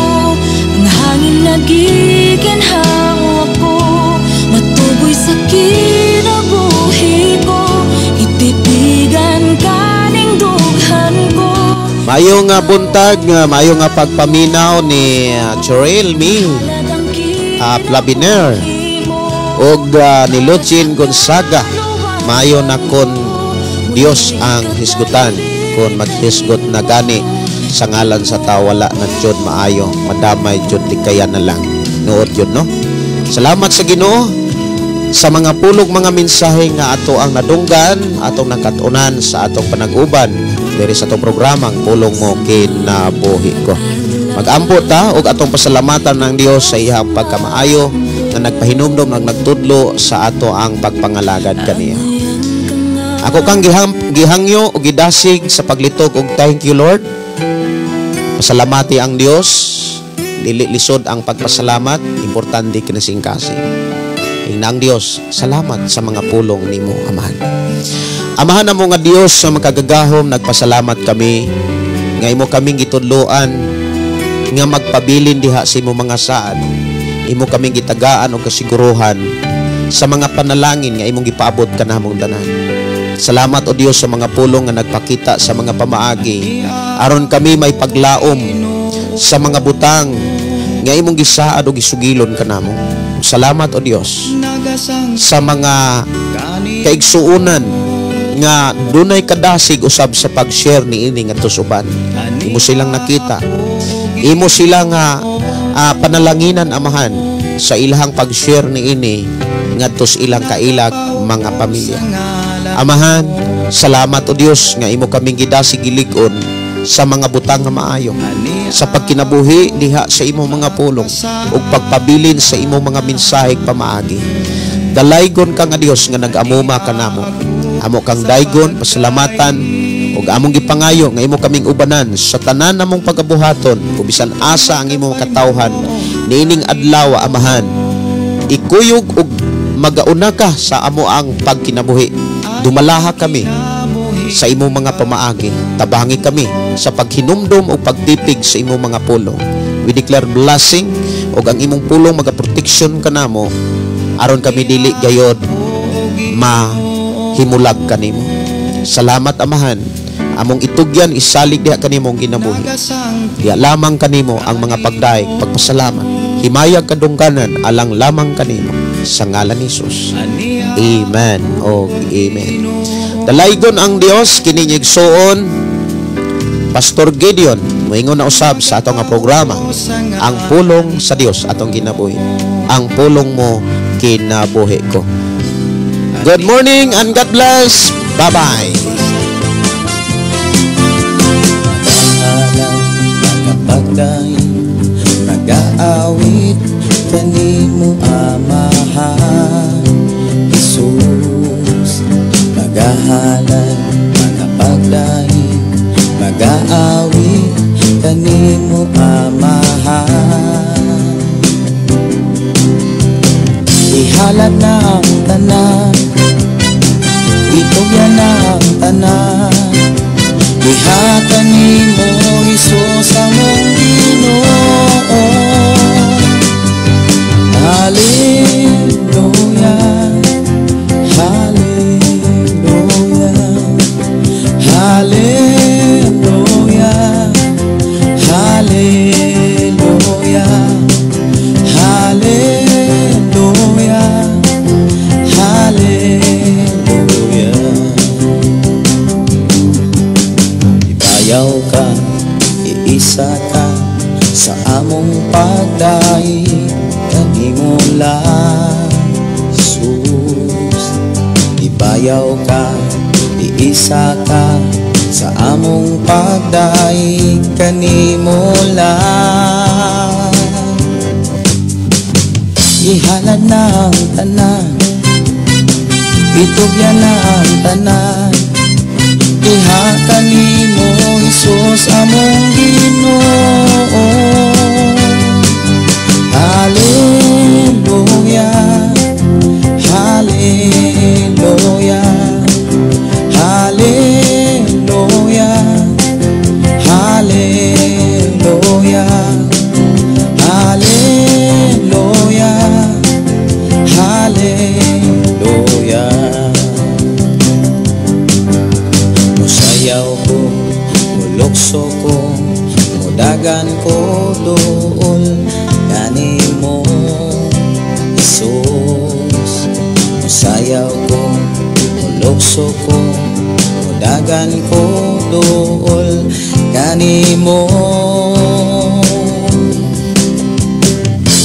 ang hangin na giginhawa ko, matuboy sa kinabuhi ko, itipigan kaning dughan ko. Maayong buntag, maayong pagpaminaw ni Chorel Mi Plabiner og ni Lucin Gonzaga. Maayo na kon Dios ang hisgutan, kon maghisgot na gani sa ngalan sa tao, wala na jud maayo, madamay jud likayan na lang. Nuot jud, no? Salamat sa Ginoo sa mga pulog mga mensahe nga ato ang nadunggan, atong nakatunan sa atong panag-uban diri sa atong programang Pulong Mo Kinabuhi Ko. Mag-ampo ta og atong pasalamatan ng Dios sa iyang pagkamaayo nga nagpahinumdom nag nagtudlo sa ato ang pagpangalagad kaniya. Ako kang gihangyo og gidasig sa paglitok og thank you Lord. Pasalamati ang Dios, dili lisod ang pagpasalamat, importante kinasingkasing. Ingna ang Dios, salamat sa mga pulong nimo, Amahan. Amahan namo nga Dios sa makagagahom, nagpasalamat kami nga imo kaming gitudloan nga magpabilin diha sa imong mga saad. Imo kaming gitagaan og kasiguruhan sa mga panalangin nga imong gipaabot kanamong tanan. Salamat, O Dios, sa mga pulong nga nagpakita sa mga pamaagi aron kami may paglaom sa mga butang nga imong gisaad o gisugilon kanamo. Salamat, O Dios, sa mga kaigsuonan nga dunay kadasig usab sa pag-share niini ngadto sa uban. Imo silang nakita. Imo sila nga panalanginan, Amahan, sa ilahang pag-share niini ngadto sa ilang kailag mga pamilya. Amahan, salamat, O Dios, nga imo kaming gidasig, gilig-on sa mga butang nga maayo sa pagkinabuhi diha sa imong mga pulong ug pagpabilin sa imong mga mensaheng pamaagi. Dalaygon ka nga Dios nga nag-amuma kanamo. Amo kang daygon, pasalamatan ug among gipangayo nga imo kaming ubanan sa tanan namong pagabuhaton ug bisan asa ang imong katawhan niining adlaw, Amahan. Ikuyog ug magauna ka sa amo ang pagkinabuhi. Dumalaha kami sa imong mga pamaagi. Tabangi kami sa paghinumdom o pagtipig sa imong mga pulong. We declare blessing ug ang imong pulong magaproteksyon kanamo aron kami dili gayod mahimulag kanimo. Salamat, Amahan. Among itugyan, isalig diha kanimo ang kinabuhi. Diha lamang kanimo ang mga pagdaig, pagpasalamat. Himayag kadungganan alang lamang kanimo sa ngalan ni Jesus. Amen o amen. Dalaygon ang Dios. Kini igsuon Pastor Gideon, moingon na usab sa atong nga programa, Ang Pulong sa Dios Atong Kinabuhi. Ang pulong mo kinabuhi ko. Good morning and God bless. Bye-bye. Magapagdaig, nagaawit kanimo, Amahan Jesus. Magahalad, magapagdaig, magaawit kanimo, Amahan. Ihalad na ang tanan, itugyan na ang tanan. Diha kanimo, Hesus, among Ginoo. Hallelujah, Hallelujah, Hallelujah, Hallelujah, Hallelujah, Hallelujah. Ibayaw ka, iisa ka sa among pagdaig kanimo lang, Jesus. Ibayaw ka, iisa ka sa among pagdaig kanimo lang. Ihalad na ang tanan, itugyan na ang tanan. Diha kanimo, Hesus, among Ginoo. Hallelujah, Hallelujah, Hallelujah, Hallelujah, Hallelujah, Hallelujah. Musayaw ko, mulukso ko, mudagan ko dool kanimo, Jesus. Musayaw ko, mulukso ko, mudagan ko dool kanimo.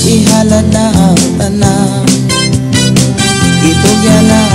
Ihalad na ang tanan, itugyan na